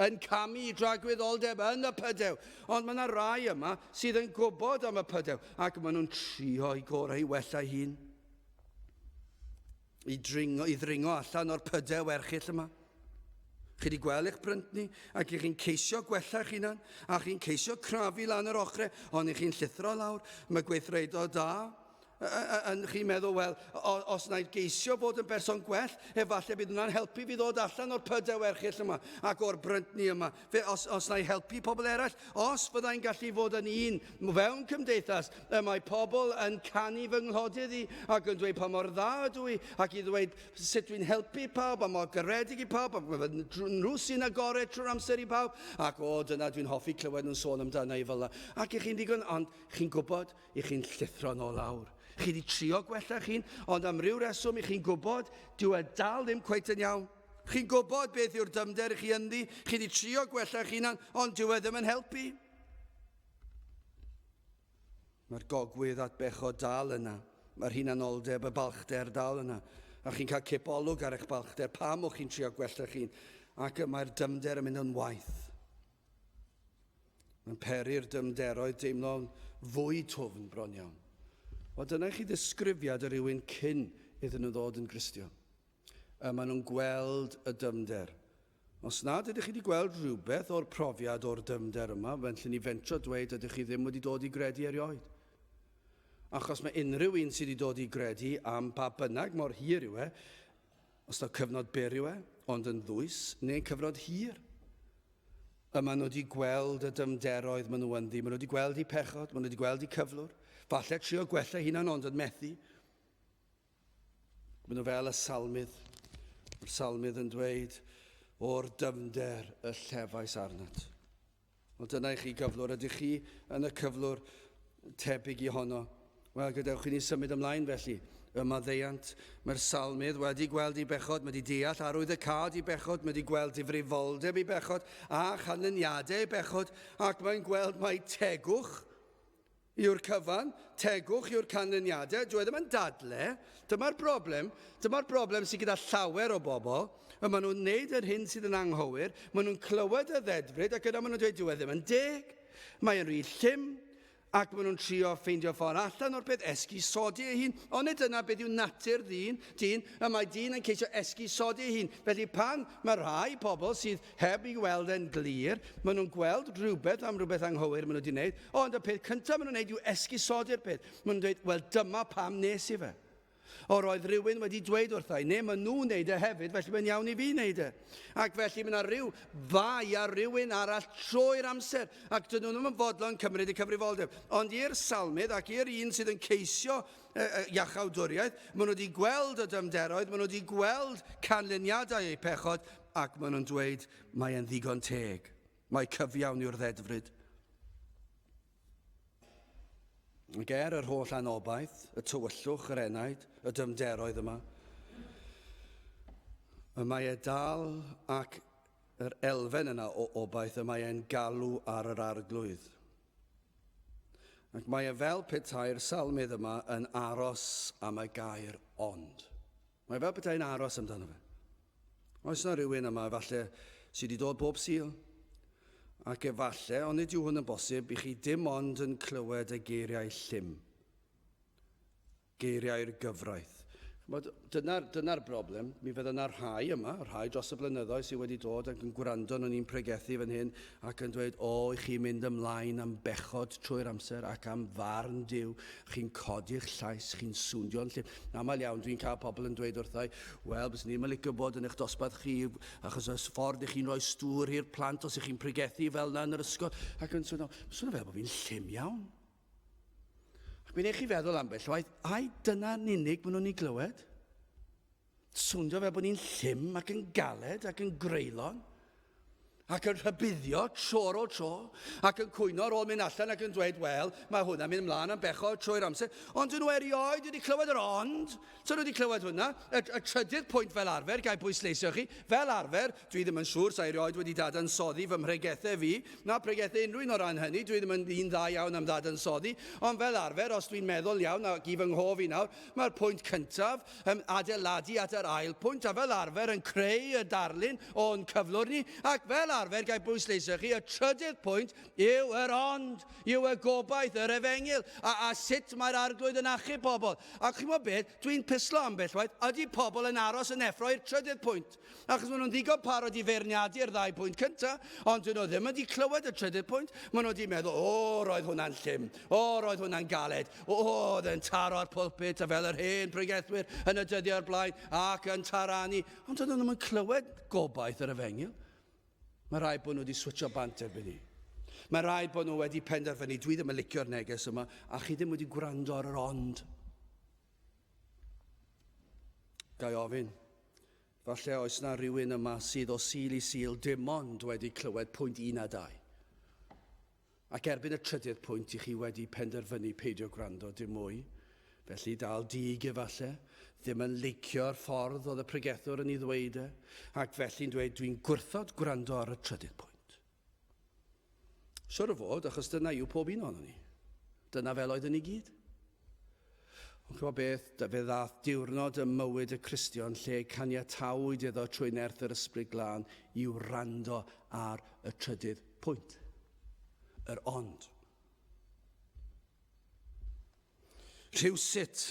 yn camu i dragwyddoldeb yn y pydew. Ond mae yna rai yma sydd yn gwybod am y pydew ac maen nhw'n trio i gorau i wella hun. I, dringo, i ddringo allan o'r pydew erchyll yma. Chi wedi gweld eich bryntni ac i chi'n ceisio gwella eich hunan a chi'n ceisio crafu lan yr ochrau ond i chi'n llithro lawr. Mae gweithredo da Yn chi'n meddwl, wel, os na i geisio fod yn berson gwell, efallai bydd hwnna'n helpu fi ddod allan o'r pydew erchyll yma ac o'r bryntni yma. Fe, os, os na i helpu pobl eraill, os fyddai'n gallu fod yn un fewn cymdeithas, y mae pobl yn canu fy nghlodydd i ac yn dweud pa mor dda ydw i ac i ddweud sut dwi'n helpu pawb a mor garedig i pawb ac mae fy nrws i'n agored trwy'r amser i pawb ac o, dyna dwi'n hoffi clywed nhw'n sôn amdana i fel yna. Ac i chi'n ddigon, ond chi'n gwybod, I chi'n llithro nôl lawr. Chi wedi trio gwella chi'n, ond am ryw reswm i chi'n gwybod, dyw e dal ddim cweit yn iawn. Chi'n gwybod beth yw'r dyfnder i chi ynddi, chi wedi trio gwella eich hunan, ond dyw e ddim yn helpu. Mae'r gogwydd at bechod dal yna. Mae'r hunanoldeb, y balchder dal yna. A chi'n cael cip olwg ar eich balchder, pam o'ch chi'n trio gwella chi'n, ac mae'r dyfnder yn mynd yn waith. Mae'n peri'r dyfnderoedd deimlo'n fwy twfn bron iawn. Wel, dyna i chi ddisgrifiad o rywun cyn iddyn nhw ddod yn Gristion. Y maen nhw'n gweld y dyfnder. Os nad ydych chi wedi gweld rhywbeth o'r profiad o'r dyfnder yma, felly ni fentro dweud ydych chi ddim wedi dod i gredu erioed. Achos mae unrhyw un sydd wedi dod i gredu am ba bynnag mor hir yw e, os taw cyfnod byr yw e, ond yn ddwys, neu'n cyfnod hir. Y maen nhw wedi gweld y dyfnderoedd maen nhw ynddi, maen nhw wedi gweld eu pechod, maen nhw wedi gweld eu cyflwr, falle trio gwella hunan ond yn methu. Maen nhw fel y salmydd. Mae'r salmydd yn dweud, o'r dyfnder y llefais arnat. Wel, dyna i chi gyflwr. Ydych chi yn y cyflwr tebyg i honno? Wel, gadewch i ni symud ymlaen felly. Y maddeuant. Mae'r salmydd wedi gweld ei bechod, mae wedi deall arwydd y cad i bechod, mae wedi gweld difrifoldeb ei bechod a chanlyniadau ei bechod, ac mae'n gweld mai tegwch yw'r cyfan, tegwch yw'r canlyniadau, dyw e ddim yn dadle, dyma'r broblem, dyma'r broblem sydd gyda llawer o bobl, y maen nhw'n wneud yr hyn sydd yn anghywir, maen nhw'n clywed y ddedfryd ac yna maen nhw'n dweud dyw e ddim yn deg, mae'n rhy llym, ac maen nhw'n trio ffeindio ffordd allan o'r peth, esgusodi ei hun, ond nid dyna beth yw natur ddyn, dyn, y mae dyn yn ceisio esgusodi ei hun. Felly pan mae rhai pobl sydd heb i weld e'n glir, maen nhw'n gweld rhywbeth am rhywbeth anghywir maen nhw wedi wneud, ond y peth cyntaf maen nhw'n wneud yw esgusodi'r peth. Maen nhw'n dweud, wel dyma pam nes i fe. O, roedd rhywun wedi dweud wrtha i, neu maen nhw'n wneud e hefyd, felly mae'n iawn i fi wneud e. Ac felly mae yna rhyw fai ar rywun arall trwy'r amser, ac dyn nhw ddim yn fodlon cymryd y cyfrifoldeb. Ond i'r salmydd ac i'r un sydd yn ceisio iachawdwriaeth, maen nhw wedi gweld y dyfnderoedd, maen nhw wedi gweld canlyniadau eu pechod, ac maen nhw'n dweud, mae e'n ddigon teg. Mae cyfiawn yw'r ddedfryd. Ac er yr holl anobaith, y tywyllwch, yr enaid, y dyfnderoedd yma, y mae e dal ac yr elfen yna o obaith y mae e'n galw ar yr arglwydd. Ac mae e fel petai'r salmydd yma yn aros am y gair ond. Mae fel petai'n aros amdano fe. Oes yna rhywun yma efallai sydd wedi dod bob Sul? Ac efallai, ond nid yw hwn yn bosib, i chi dim ond yn clywed y geiriau llym. Geiriau'r gyfraith. Ch'mod, dyna'r dyna broblem. Mi fydda yna rhai yma, rhai dros y blynyddoedd sydd wedi dod ac yn gwrando arnon ni'n pregethu fan hyn ac yn dweud, o, i chi mynd ymlaen am bechod trwy'r amser ac am farn Duw. Chi'n codi'ch llais, chi'n swnio'n llym. Aml iawn dwi'n cael pobl yn dweud wrtha i, wel, bys ni'n licio bod yn eich dosbarth chi, achos oes ffordd i chi'n rhoi stŵr i'r plant os ych chi'n pregethu fel yna yn yr ysgol. Ac yn swnio, swnio fel bod fi'n llym iawn. Ac mi'n eich chi feddwl ambell waith, ai dyna'n unig maen nhw'n ei glywed? Swndio fel bod ni'n llym ac yn galed ac yn greulon ac yn rhybuddio tro ar ôl tro ac yn cwyno ar ôl mynd allan ac yn dweud, wel, mae hwnna'n mynd ymlaen am bechod trwy'r amser. Ond dyn nhw erioed wedi clywed yr ond. So nhw wedi clywed hwnna. Y, y trydydd pwynt fel arfer, gai bwysleisio chi, fel arfer, dwi ddim yn siŵr, sa i erioed wedi dadansoddi fy mhregethau fi, na pregethau unrhyw un o ran hynny, dwi ddim yn un dda iawn am ddadansoddi, ond fel arfer, os dwi'n meddwl iawn, ac i fy nghof i nawr, mae'r pwynt cyntaf yn adeiladu at yr ail pwynt, a fel arfer yn creu y darlun o'n cyflwr ni, ac fel arfer, gai bwysleisio chi, y trydydd pwynt yw yr ond, yw y gobaith, yr efengyl, a, a sut mae'r arglwydd yn achub pobl. A chi'n gwybod beth, dwi'n pyslo ambell waith, ydy pobl yn aros yn effro i'r trydydd pwynt? Achos maen nhw'n ddigon parod i feirniadu'r ddau pwynt cyntaf, ond dyn nhw ddim wedi clywed y trydydd pwynt. Maen nhw wedi meddwl, o, roedd hwnna'n llym, o, roedd hwnna'n galed, o, oedd e'n taro'r pulpit a fel yr hen pregethwyr yn y dyddiau o'r blaen ac yn taranu. Ond dyn nhw ddim yn clywed gobaith yr efengyl. Mae rhaid bod nhw wedi switcho bant erbyn ni. Mae rhaid bod nhw wedi penderfynu, dwi ddim yn licio'r neges yma, a chi ddim wedi gwrando ar yr ond. Gai ofyn, falle oes na rhywun yma sydd o Sul i Sul dim ond wedi clywed pwynt 1 a 2. Ac erbyn y trydydd pwynt i chi wedi penderfynu peidio gwrando dim mwy, felly dal dig efalle, ddim yn leicio'r ffordd oedd y pregethwr yn ei ddweud e, ac felly'n dweud dwi'n gwrthod gwrando ar y trydydd pwynt. Siwr o fod, achos dyna yw pob un ohonon ni. Dyna fel oeddwn ni gyd. Ond chymod beth, fe ddath diwrnod ym mywyd y Cristion lle caniatawyd iddo trwy nerth yr Ysbryd Glân i wrando ar y trydydd pwynt. Yr ond. Rhywsut,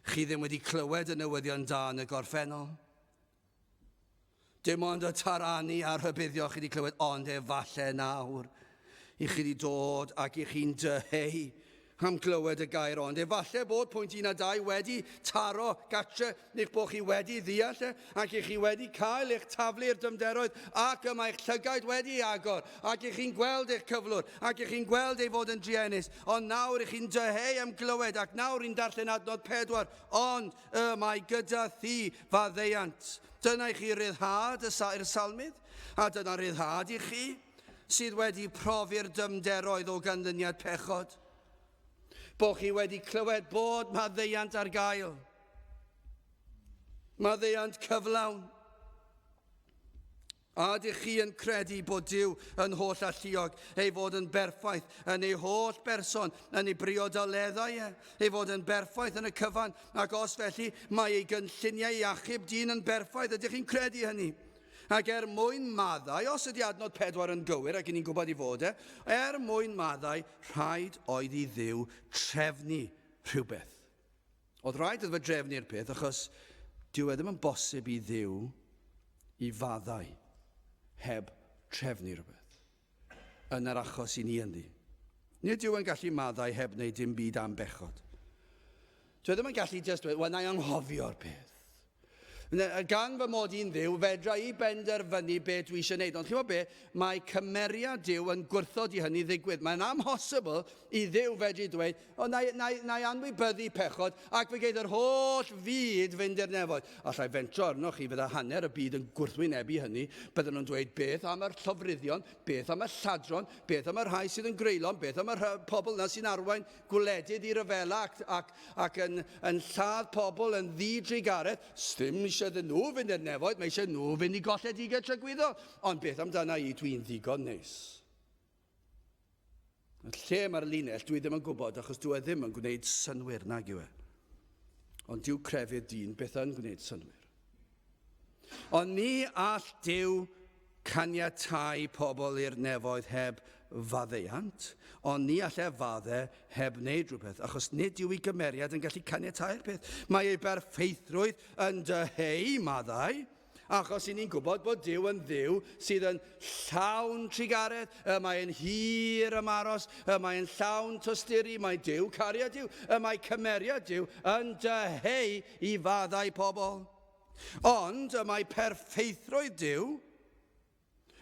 chi ddim wedi clywed y newyddion da yn y gorffennol. Dim ond y taranu a'r rhybuddio chi wedi clywed, ond efallai nawr i chi wedi dod ac i chi'n dyheu am glywed y gair ond. Efallai bod pwynt 1 a 2 wedi taro gatre, neu'ch bod chi wedi ddeall e, ac i chi wedi cael eich taflu i'r dymderoedd, ac y mae eich llygaid wedi agor, ac i chi'n gweld eich cyflwr, ac i chi'n gweld ei fod yn druenus, ond nawr i chi'n dyheu am glywed, ac nawr i'n darllen adnod 4, ond Y mae gyda thi faddeuant. Dyna i chi ryddhad y i'r salmydd, a dyna ryddhad i chi sydd wedi profi'r dymderoedd o ganlyniad pechod. Bo chi wedi clywed bod maddeuant ar gael. Maddeuant cyflawn. A ydych chi yn credu bod Duw yn holl alluog, ei fod yn berffaith yn ei holl berson, yn ei briodoleddau e, ei fod yn berffaith yn y cyfan, ac os felly, mae ei gynlluniau i achub dyn yn berffaith, ydych chi'n credu hynny? Ac er mwyn maddau, os ydy adnod pedwar yn gywir, ac ni'n gwybod i fod e, er mwyn maddau, rhaid oedd i Dduw trefnu rhywbeth. Oedd rhaid iddo fe drefnu'r peth achos dyw e ddim yn bosib i Dduw i faddau heb trefnu rhywbeth. Yn yr achos i ni ynddi. Nid yw e'n gallu maddau heb wneud dim byd am bechod. Dwi e ddim yn gallu just dweud, wel, na i anghofio'r peth. Gan fy mod i'n Dduw, fedra i benderfynu be dwi eisiau gwneud. Ond chi'n be, mae cymeriad Duw yn gwrthod i hynny ddigwydd. Mae'n amhosibl i Dduw fedru dweud, o, na, na, na i anwybyddu pechod ac fe geith yr holl fyd fynd i'r nefoedd. Allai fentro arnoch chi, fydda hanner y byd yn gwrthwynebu hynny. Bydden nhw'n dweud, beth am yr llofruddion, beth am y lladron, beth am y rhai sydd yn greulon, beth am y pobl yna sy'n arwain gwledydd i ryfela ac, ac, ac yn, yn lladd pobl yn ddi-drugaredd. Sdim eisiau iddyn nhw fynd i'r nefoedd, mae eisiau nhw fynd i golledigaeth tragwyddol. Ond beth amdana i, dwi'n ddigon neis. Lle mae'r linell, dwi ddim yn gwybod, achos dwi e ddim yn gwneud synwyr, nag yw e. Ond dyw crefydd dyn beth yn gwneud synwyr. Ond ni all Duw caniatáu pobl i'r nefoedd heb faddeuant, ond ni all e fadde heb wneud rhywbeth, achos nid yw ei gymeriad yn gallu caniatáu'r peth. Mae ei berffeithrwydd yn dyheu maddau, achos i ni'n gwybod bod Duw yn Dduw sydd yn llawn trugaredd, y mae'n hir ymaros, y mae'n llawn tosturi, mae Duw cariad Duw, y mae cymeriad Duw yn dyheu i faddau pobl. Ond y mae perffeithrwydd Duw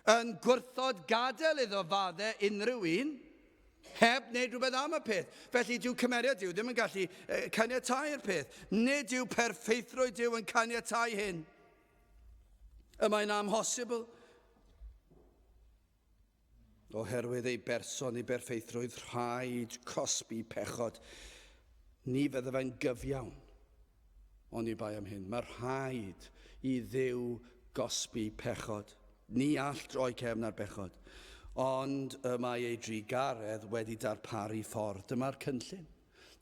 yn gwrthod gadael iddo fadde unrhyw un heb wneud rhywbeth am y peth. Felly dyw cymeriad Duw ddim yn gallu caniatáu'r peth. Nid yw perffeithrwydd Duw yn caniatáu hyn. Y mae'n amhosibl. Oherwydd ei berson, ei berffeithrwydd, rhaid cosbi pechod. Ni fydde fe'n gyfiawn. Oni bai am hyn, mae rhaid i Dduw gosbi pechod. Ni all droi cefn ar bechod. Ond y mae ei drugaredd wedi darparu ffordd. Dyma'r cynllun.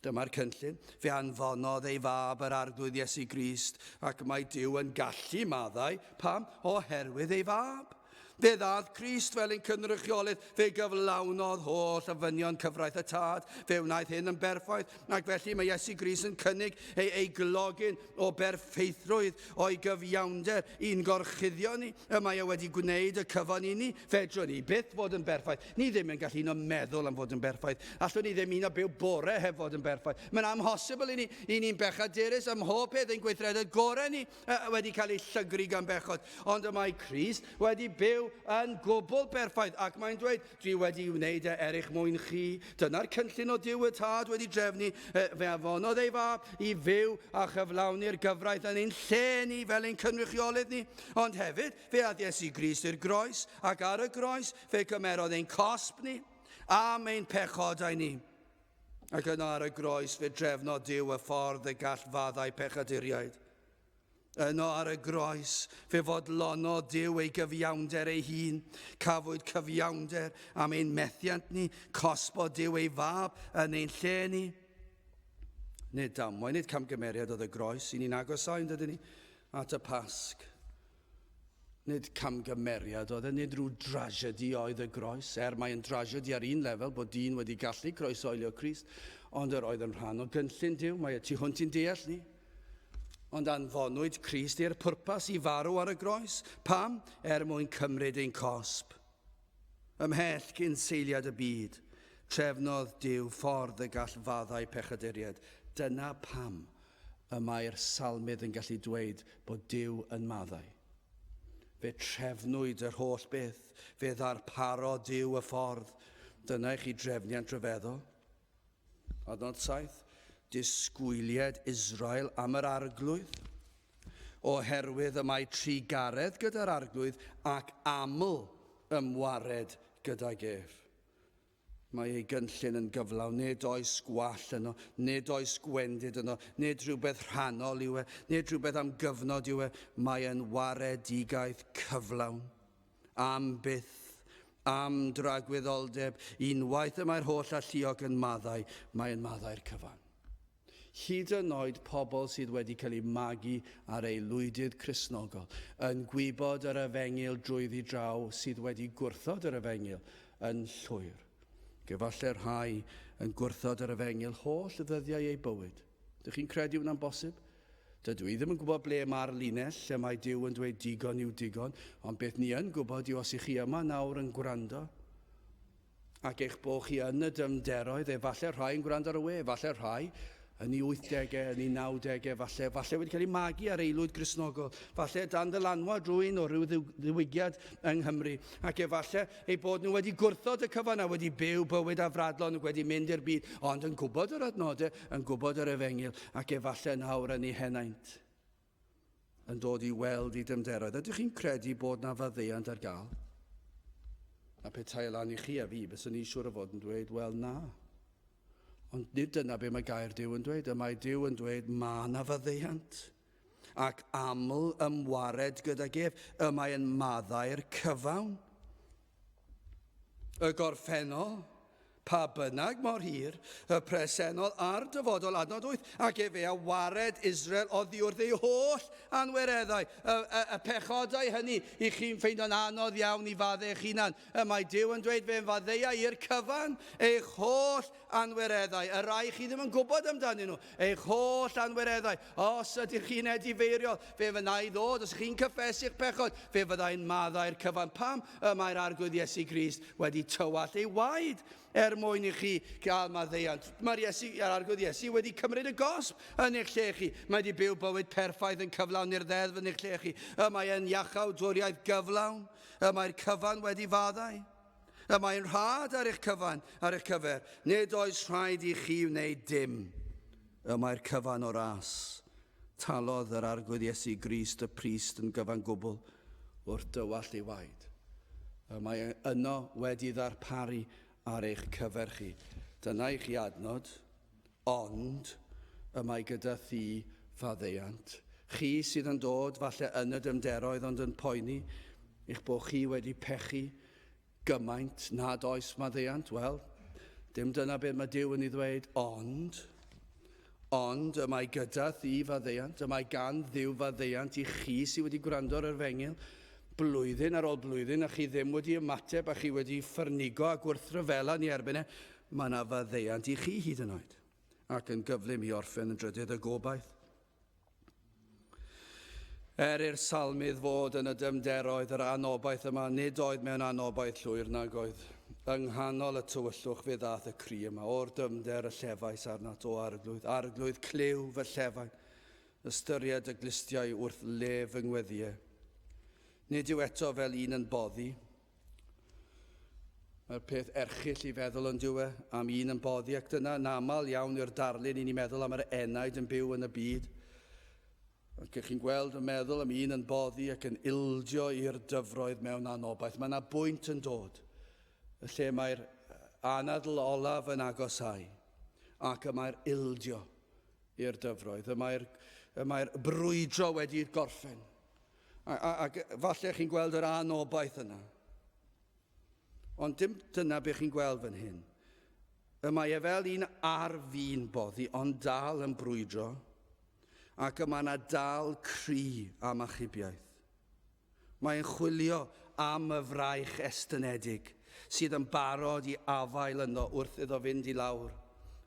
Dyma'r cynllun. Fe anfonodd ei fab yr Arglwydd Iesu Grist, ac mae Duw yn gallu maddau. Pam? Oherwydd ei fab. Fe ddaeth Crist fel ein cynrychiolydd, fe gyflawnodd holl ofynion cyfraith y Tad, fe wnaeth hyn yn berffaith, ac felly mae Iesu Grist yn cynnig ei, ei glogyn o berffeithrwydd o'i gyfiawnder i'n gorchuddio ni. Y mae e wedi gwneud y cyfan i ni. Fedrwn ni byth fod yn berffaith. Ni ddim yn gallu un o meddwl am fod yn berffaith. Allwn ni ddim un o byw bore heb fod yn berffaith. Mae'n amhosibl i ni. I ni'n bechadurus ym mhob peth, ein gweithredoedd gorau ni wedi cael eu llygru gan bechod. Ond y mae Crist wedi byw yn gwbl berffaith ac mae'n dweud, Dwi wedi wneud e er eich mwyn chi. Dyna'r cynllun o Duw y Tad wedi drefnu. Fe afonodd ei fab i fyw a chyflawni'r gyfraith yn ein lle ni fel ein cynrychiolydd ni. Ond hefyd, fe aeth Iesu Grist i'r groes, ac ar y groes fe gymerodd ein cosb ni am ein pechodau ni. Ac yno ar y groes fe drefnodd Duw y ffordd y gall faddau pechaduriaid. Yno ar y groes, fe fodlonodd Duw ei gyfiawnder ei hun. Cafwyd cyfiawnder am ein methiant ni, cosbodd Duw ei fab yn ein lle ni. Nid damwain, nid camgymeriad oedd y groes, i ni'n agosáu, yn dydyn ni, at y Pasg. Nid camgymeriad oedd e, nid rhyw dragedy oedd y groes, er mae'n dragedy ar un lefel bod dyn wedi gallu croesoelio Crist, ond yr oedd yn rhan o gynllun Duw, mae y tu hwnt i'n deall ni. Ond anfonwyd Crist i'r pwrpas i farw ar y groes. Pam? Er mwyn cymryd ein cosb. Ymhell cyn seiliad y byd, trefnodd Duw ffordd y gall faddau pechaduriaid. Dyna pam y mae'r salmydd yn gallu dweud bod Duw yn maddau. Fe trefnwyd yr holl beth, fe ddarparodd Duw y ffordd. Dyna i chi drefniant rhyfeddol. Adnod 7, Disgwylied Israel am yr Arglwydd, oherwydd y mae trugaredd gyda'r Arglwydd ac aml ymwared gydag ef. Mae ei gynllun yn gyflawn, nid oes gwall yno, nid oes gwendid yno, nid rhywbeth rhannol yw e, nid rhywbeth am gyfnod yw e, mae e'n waredigaeth cyflawn. Am byth, am dragwyddoldeb, unwaith y mae'r holl alluog yn maddau, mae'n maddau'r cyfan. Hyd yn oed pobl sydd wedi cael eu magu ar eu lwydydd Cristnogol, yn gwybod yr efengyl drwyddi draw sydd wedi gwrthod yr efengyl yn llwyr. Gefalle rhai yn gwrthod yr efengyl holl ddyddiau eu bywyd. Dych chi'n credu hwnna'n bosib? Dydw i ddim yn gwybod ble mae'r linell lle mae Duw yn dweud digon yw digon, ond beth ni yn gwybod yw os ych chi yma nawr yn gwrando, ac eich bod chi yn y dyfnderoedd, efallai rhai yn gwrando ar y we, efallai rhai yn ei 80au, yn ei 90au, falle, falle wedi cael ei magu ar aelwyd Gristnogol, falle dan ddylanwad rhywun o ryw ddiwygiad yng Nghymru, ac efallai eu bod nhw wedi gwrthod y cyfan a wedi byw bywyd afradlon ac wedi mynd i'r byd, ond yn gwybod yr adnodau, yn gwybod yr efengyl, ac efallai nawr yn eu henaint, yn dod i weld eu dymderoedd. Ydych chi'n credu bod na faddeuant ar gael? A petai lan i chi a fi, byswn i'n siŵr o fod yn dweud, wel na. Ond nid dyna be mae gair Duw yn dweud. Y mae Duw yn dweud, mae na faddeuant. Ac aml ymwared gydag ef, y mae'n maddau'r cyfawn. Y gorffennol, pa bynnag mor hir, y presennol a'r dyfodol, adnod 8, ac efe a wared Israel oddi wrth ei holl anwireddau, y, y, y pechodau hynny i chi'n ffeindio'n anodd iawn i faddau eich hunan. Y mae Duw yn dweud fe'n faddeuau i'r cyfan eich holl anwireddau, y rhai chi ddim yn gwybod amdanyn nhw, eich holl anwireddau. Os ydych chi'n edifeiriol, fe fydda i ddod. Os ydych chi'n cyffesu'ch pechod, fe fydda i'n maddau'r cyfan. Pam y mae'r Arglwydd Iesu Grist wedi tywallt ei waed er mwyn i chi gael maddeuant? Mae'r Iesu, yr Arglwydd Iesu wedi cymryd y gosb yn eich lle chi. Mae wedi byw bywyd perffaith yn cyflawni'r ddeddf yn eich lle chi. Y mae e'n iachawdwriaeth gyflawn. Y mae'r cyfan wedi faddau. Y mae'n rhad ar eich cyfan, ar eich cyfer. Nid oes rhaid i chi wneud dim. Y mae'r cyfan o ras. Talodd yr Arglwydd Iesu Grist y Prist yn gyfan gwbl wrth dywallt ei waed. Y mae yno wedi ddarparu ar eich cyfer chi. Dyna i chi adnod, ond y mae gyda thi faddeuant. Chi sydd yn dod falle yn y dyfnderoedd ond yn poeni eich bod chi wedi pechu gymaint nad oes maddeuant? Wel, dim dyna beth mae Duw yn ei ddweud, ond, ond y mae gyda thi faddeuant, y mae gan Dduw faddeuant i chi sydd wedi gwrando ar yr efengyl, blwyddyn ar ôl blwyddyn, a chi ddim wedi ymateb, a chi wedi ffyrnigo a gwrthryfela ni erbyn e, mae yna faddeuant i chi hyd yn oed. Ac yn gyflym i orffen yn drydydd y gobaith. Er i'r salmydd fod yn y dyfnderoedd yr anobaith yma, nid oedd mewn anobaith llwyr nag oedd. Yng nghanol y tywyllwch fe ddaeth y cri yma, o'r dyfnder y llefais arnat, o Arglwydd, Arglwydd, clyw fy llefain, ystyried y glustiau wrth le fy ngweddïau. Nid yw eto fel un yn boddi. Mae'r peth erchyll i feddwl yn dyw e, am un yn boddi, ac dyna yn aml iawn yw'r darlun i ni meddwl am yr enaid yn byw yn y byd. Ac ych chi'n gweld yn meddwl am un yn boddi ac yn ildio i'r dyfroedd mewn anobaith. Mae yna bwynt yn dod, y lle mae'r anadl olaf yn agosáu, ac y mae'r ildio i'r dyfroedd, y mae'r, y mae'r brwydro wedi'r gorffen. Ac falle chi'n gweld yr anobaith yna. Ond dim dyna be chi'n gweld fan hyn. Y mae e fel un ar fin boddi, ond dal yn brwydro, ac y mae yna dal cri am achubiaeth. Mae'n chwilio am y fraich estynedig sydd yn barod i afael yno wrth iddo fynd i lawr.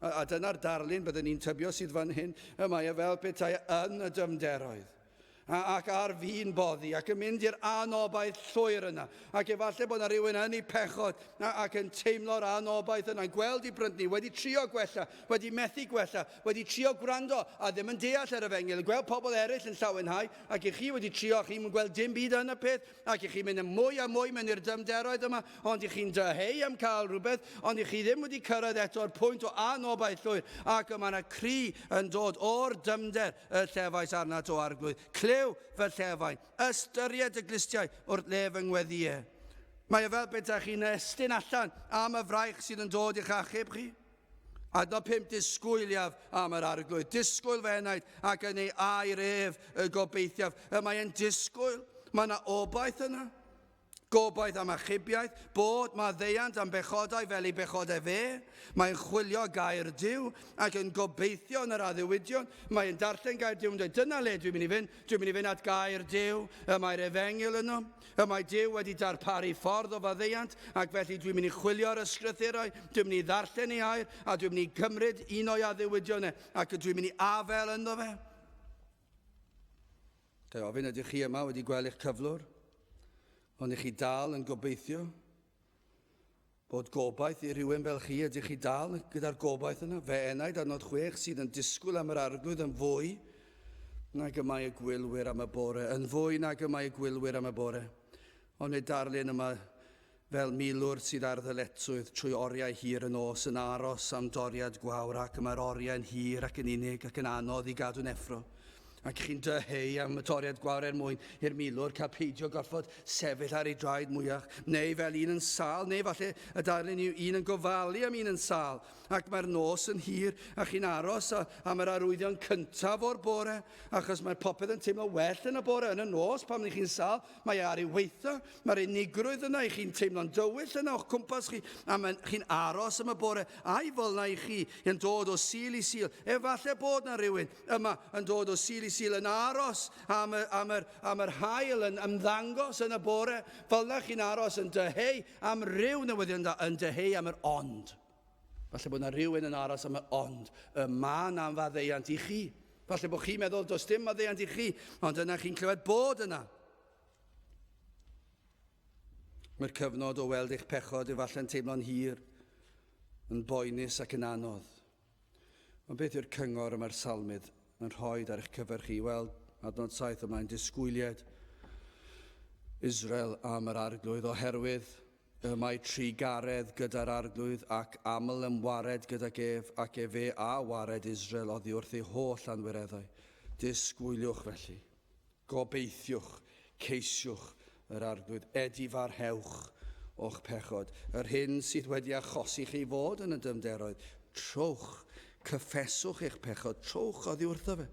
A, a dyna'r darlun byddwn ni'n tybio sydd fan hyn, y mae e fel petai yn y dyfnderoedd ac ar fin boddi ac yn mynd i'r anobaith llwyr yna. Ac efallai bod yna rhywun yn ei pechod ac yn teimlo'r anobaith yna, yn gweld i bryntni, wedi trio gwella, wedi methu gwella, wedi trio gwrando a ddim yn deall yr efengyl, yn gweld pobl eraill yn llawenhau ac i chi wedi trio a chi'n gweld dim byd yn y peth ac i chi'n mynd yn mwy a mwy mewn i'r dyfnderoedd yma, ond i chi'n dyheu am cael rhywbeth, ond i chi ddim wedi cyrraedd eto'r pwynt o anobaith llwyr ac y mae yna cri yn dod o'r dyfnder y llefais arnat, o Arglwydd. Clyw fy llefain, ystyried y glustiau wrth le fy ngweddïau. Mae e fel petai chi'n estyn allan am y fraich sydd yn dod i'ch achub chi. Adnod 5, disgwyliaf am yr Arglwydd. Disgwyl fy enaid ac yn ei air ef y gobeithiaf. Y mae e'n disgwyl. Mae yna obaith yna. Gobaith am achubiaeth, bod maddeuant am bechodau fel ei bechodau fe. Mae'n chwilio gair Duw ac yn gobeithio yn yr addewidion. Mae'n darllen gair Duw yn dweud, dyna le dwi'n mynd i fynd, dwi'n mynd i fynd at gair Duw. Y mae'r efengyl yno. Y mae Duw wedi darparu ffordd o faddeuant ac felly dwi'n mynd i chwilio'r ysgrythurau, dwi'n mynd i ddarllen ei air a dwi'n mynd i gymryd un o'i addewidion e ac dwi'n mynd i afael ynddo fe. Ga i ofyn, ydych chi yma wedi gweld eich cyflwr? Ond ych chi dal yn gobeithio bod gobaith i rhywun fel chi? Ydych chi dal gyda'r gobaith yna? Fe enaid adnod 6 sydd yn disgwyl am yr arglwydd yn fwy nag y mae y gwylwyr am y bore, yn fwy nag y mae y gwylwyr am y bore. Ond mae darlun yma fel milwr sydd ar ddyletswydd trwy oriau hir y nos yn aros am doriad gwawr ac y mae'r oriau'n hir ac yn unig ac yn anodd i gadw'n effro. Ac chi'n dyheu am y toriad gwawr er mwyn i'r milwr cael peidio gorfod sefyll ar ei draed mwyach, neu fel un yn sâl, neu falle y darlun yw un yn gofalu am un yn sâl, ac mae'r nos yn hir, a chi'n aros a, am yr arwyddion cyntaf o'r bore, achos mae'r popeth yn teimlo well yn y bore, yn y nos pan chi'n sâl, Mae e ar ei weitha, mae'r unigrwydd yna, i chi'n teimlo'n dywyll yna o'ch cwmpas chi, a mae, chi'n aros am y bore, a'i fel yna i chi yn dod o Sul i Sul. Efallai bod na rhywun yma yn dod o Sul i Sul yn aros am, y, am, yr, am yr haul yn ymddangos yn y bore. Fel yna chi'n aros yn dyheu am ryw newyddion da, yn dyheu am yr ond. Falle bod na rhywun yn aros am y ond. Y mae na faddeuant i chi. Falle bod chi'n meddwl does dim maddeuant i chi, ond yna chi'n clywed bod yna. Mae'r cyfnod o weld eich pechod efallai'n teimlo'n hir, yn boenus ac yn anodd. Ond beth yw'r cyngor y mae'r salmydd yn rhoi ar eich cyfer chi? Wel, adnod 7 ymlaen, disgwylied Israel am yr arglwydd oherwydd Y mae trugaredd gyda'r Arglwydd, ac aml ymwared gydag ef, ac efe a wared Israel oddi wrth ei holl anwireddau. Disgwyliwch felly. Gobeithiwch, ceisiwch yr Arglwydd, edifarhewch o'ch pechod, yr hyn sydd wedi achosi chi fod yn y dyfnderoedd. Trowch, cyffeswch eich pechod, trowch oddi wrtho fe.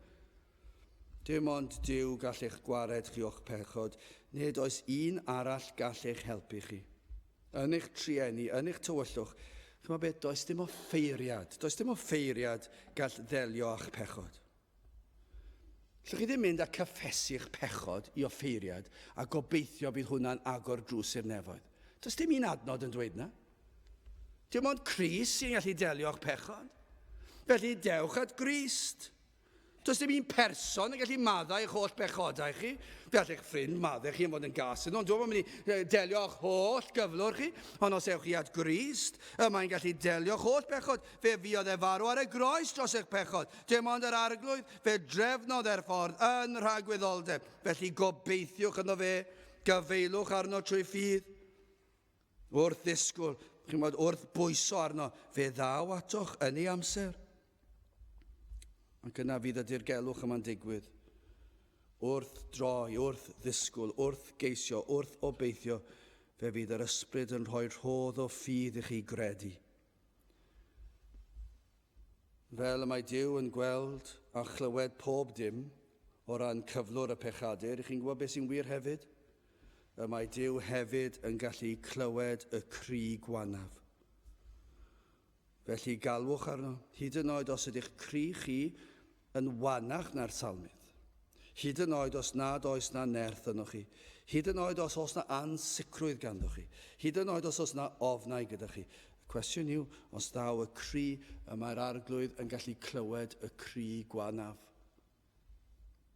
Dim ond Duw gall eich gwared chi o'ch pechod, nid oes un arall gall eich helpu chi. Yn eich trueni, yn eich tywyllwch, chymod beth, does dim offeiriad, does dim offeiriad gall ddelio â'ch pechod. Llwch chi ddim mynd a cyffesu'ch pechod i offeiriad a gobeithio bydd hwnna'n agor drws i'r nefoedd. Does dim un adnod yn dweud na. Dim ond Crist sy'n gallu delio â'ch pechod. Felly dewch at Grist. Does dim un person yn gallu maddau eich holl bechodau chi. Fe all eich ffrind maddau chi am fod yn gas yn ond dwi'n mynd i delio â'ch holl gyflwr chi. Ond os ewch chi at Grist, y mae'n gallu delio â'ch holl bechod. Fe fuodd e farw ar y groes dros eich pechod. Dim ond yr Arglwydd, fe drefnodd e'r ffordd yn rhagwyddoldeb. Felly gobeithiwch ynddo fe, gyfeilwch arno trwy ffydd. Wrth ddisgwyl, chi'n gwybod, wrth bwyso arno, fe ddaw atoch yn ei amser. Ac yna fydd y dirgelwch yma'n digwydd. Wrth droi, wrth ddisgwyl, wrth geisio, wrth obeithio, fe fydd yr ysbryd yn rhoi rhodd o ffydd i chi gredu. Fel y mae Duw yn gweld a chlywed pob dim o ran cyflwr y pechadur, chi'n gwybod beth sy'n wir hefyd? Y mae Duw hefyd yn gallu clywed y cri gwanaf. Felly galwch arno, hyd yn oed os ydych cri chi yn wanach na'r salmydd. Hyd yn oed os nad oes na nerth ynoch chi. Hyd yn oed os oes na ansicrwydd ganddo chi. Hyd yn oed os oes na ofnau gyda chi. Cwestiwn yw, os ddaw y cri, y mae'r arglwydd yn gallu clywed y cri gwanaf.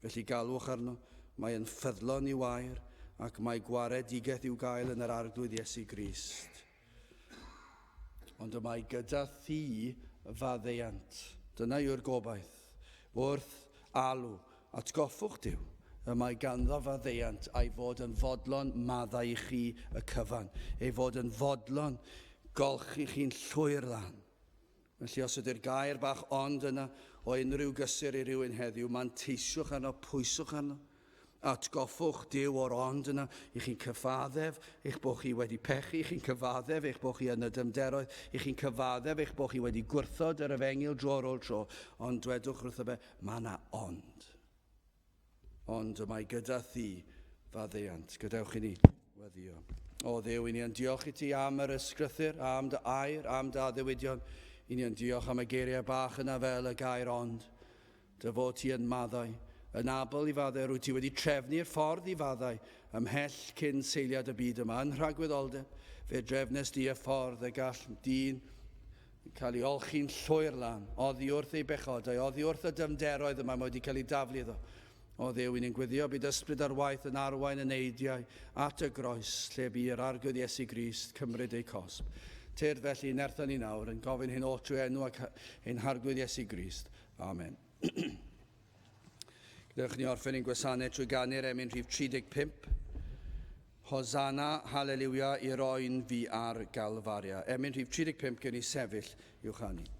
Felly galwch arno, mae yn ffyddlon i'w air, ac mae gwaredigaeth i'w gael yn yr arglwydd Iesu Grist. Ond y mae gyda thi faddeuant. Dyna yw'r gobaith. Wrth alw, atgoffwch Duw, y mae ganddo faddeuant a'i fod yn fodlon maddau i chi y cyfan, ei fod yn fodlon golchi chi'n llwyr lan. Felly os ydy'r gair bach ond yna o unrhyw gysur i rywun heddiw, manteisiwch arno, pwyswch arno. Atgoffwch Duw o'r ond yna, i chi'n cyfaddef eich bod chi wedi pechu, i chi'n cyfaddef eich bod chi yn y dymderoedd, i chi'n cyfaddef eich bod chi wedi gwrthod yr efengyl dro ar ôl tro, ond dwedwch wrtho fe, mae yna ond. Ond y mae gyda thi faddeuant. Gadewch i ni weddio. O Dduw, i ni yn diolch i ti am yr ysgrythyr, am dy air, am dy addewidion. I ni yn diolch am y geiriau bach yna fel y gair ond. Dy fod ti yn maddau, yn abl i faddau, rwy ti wedi trefnu'r ffordd i faddau ymhell cyn seiliad y byd yma. Yn rhagwyddoldeb, fe drefnes di y ffordd y gall dyn cael ei olchi'n llwyr lan, oddi wrth ei bechodau, oddi wrth y dyfnderoedd yma mae wedi cael ei daflu iddo. O Dduw, i ni'n gweddio bydd ysbryd ar waith yn arwain y neidiau at y groes, lle bu yr Arglwydd Iesu Grist cymryd ei cosb. Tyrd felly, nertha ni nawr, yn gofyn hyn oll trwy enw ac ein Harglwydd Iesu Grist. Amen. Gadewch ni orffen ein gwasanaeth trwy ganu'r emyn rhif 35. Hosanna, Haleliwia, i'r oen fi ar Galfaria. Emyn rhif 35, gewn ni sefyll i'w chanu.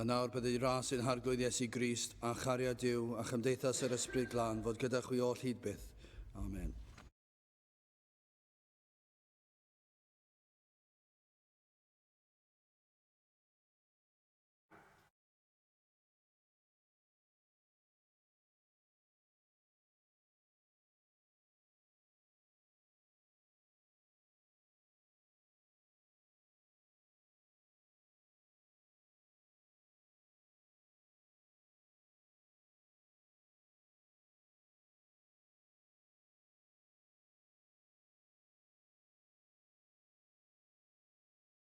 A nawr byddai ras ein Harglwydd Iesu Grist a chariad Duw a chymdeithas yr Ysbryd Glân fod gyda chwi oll hyd byth. Amen.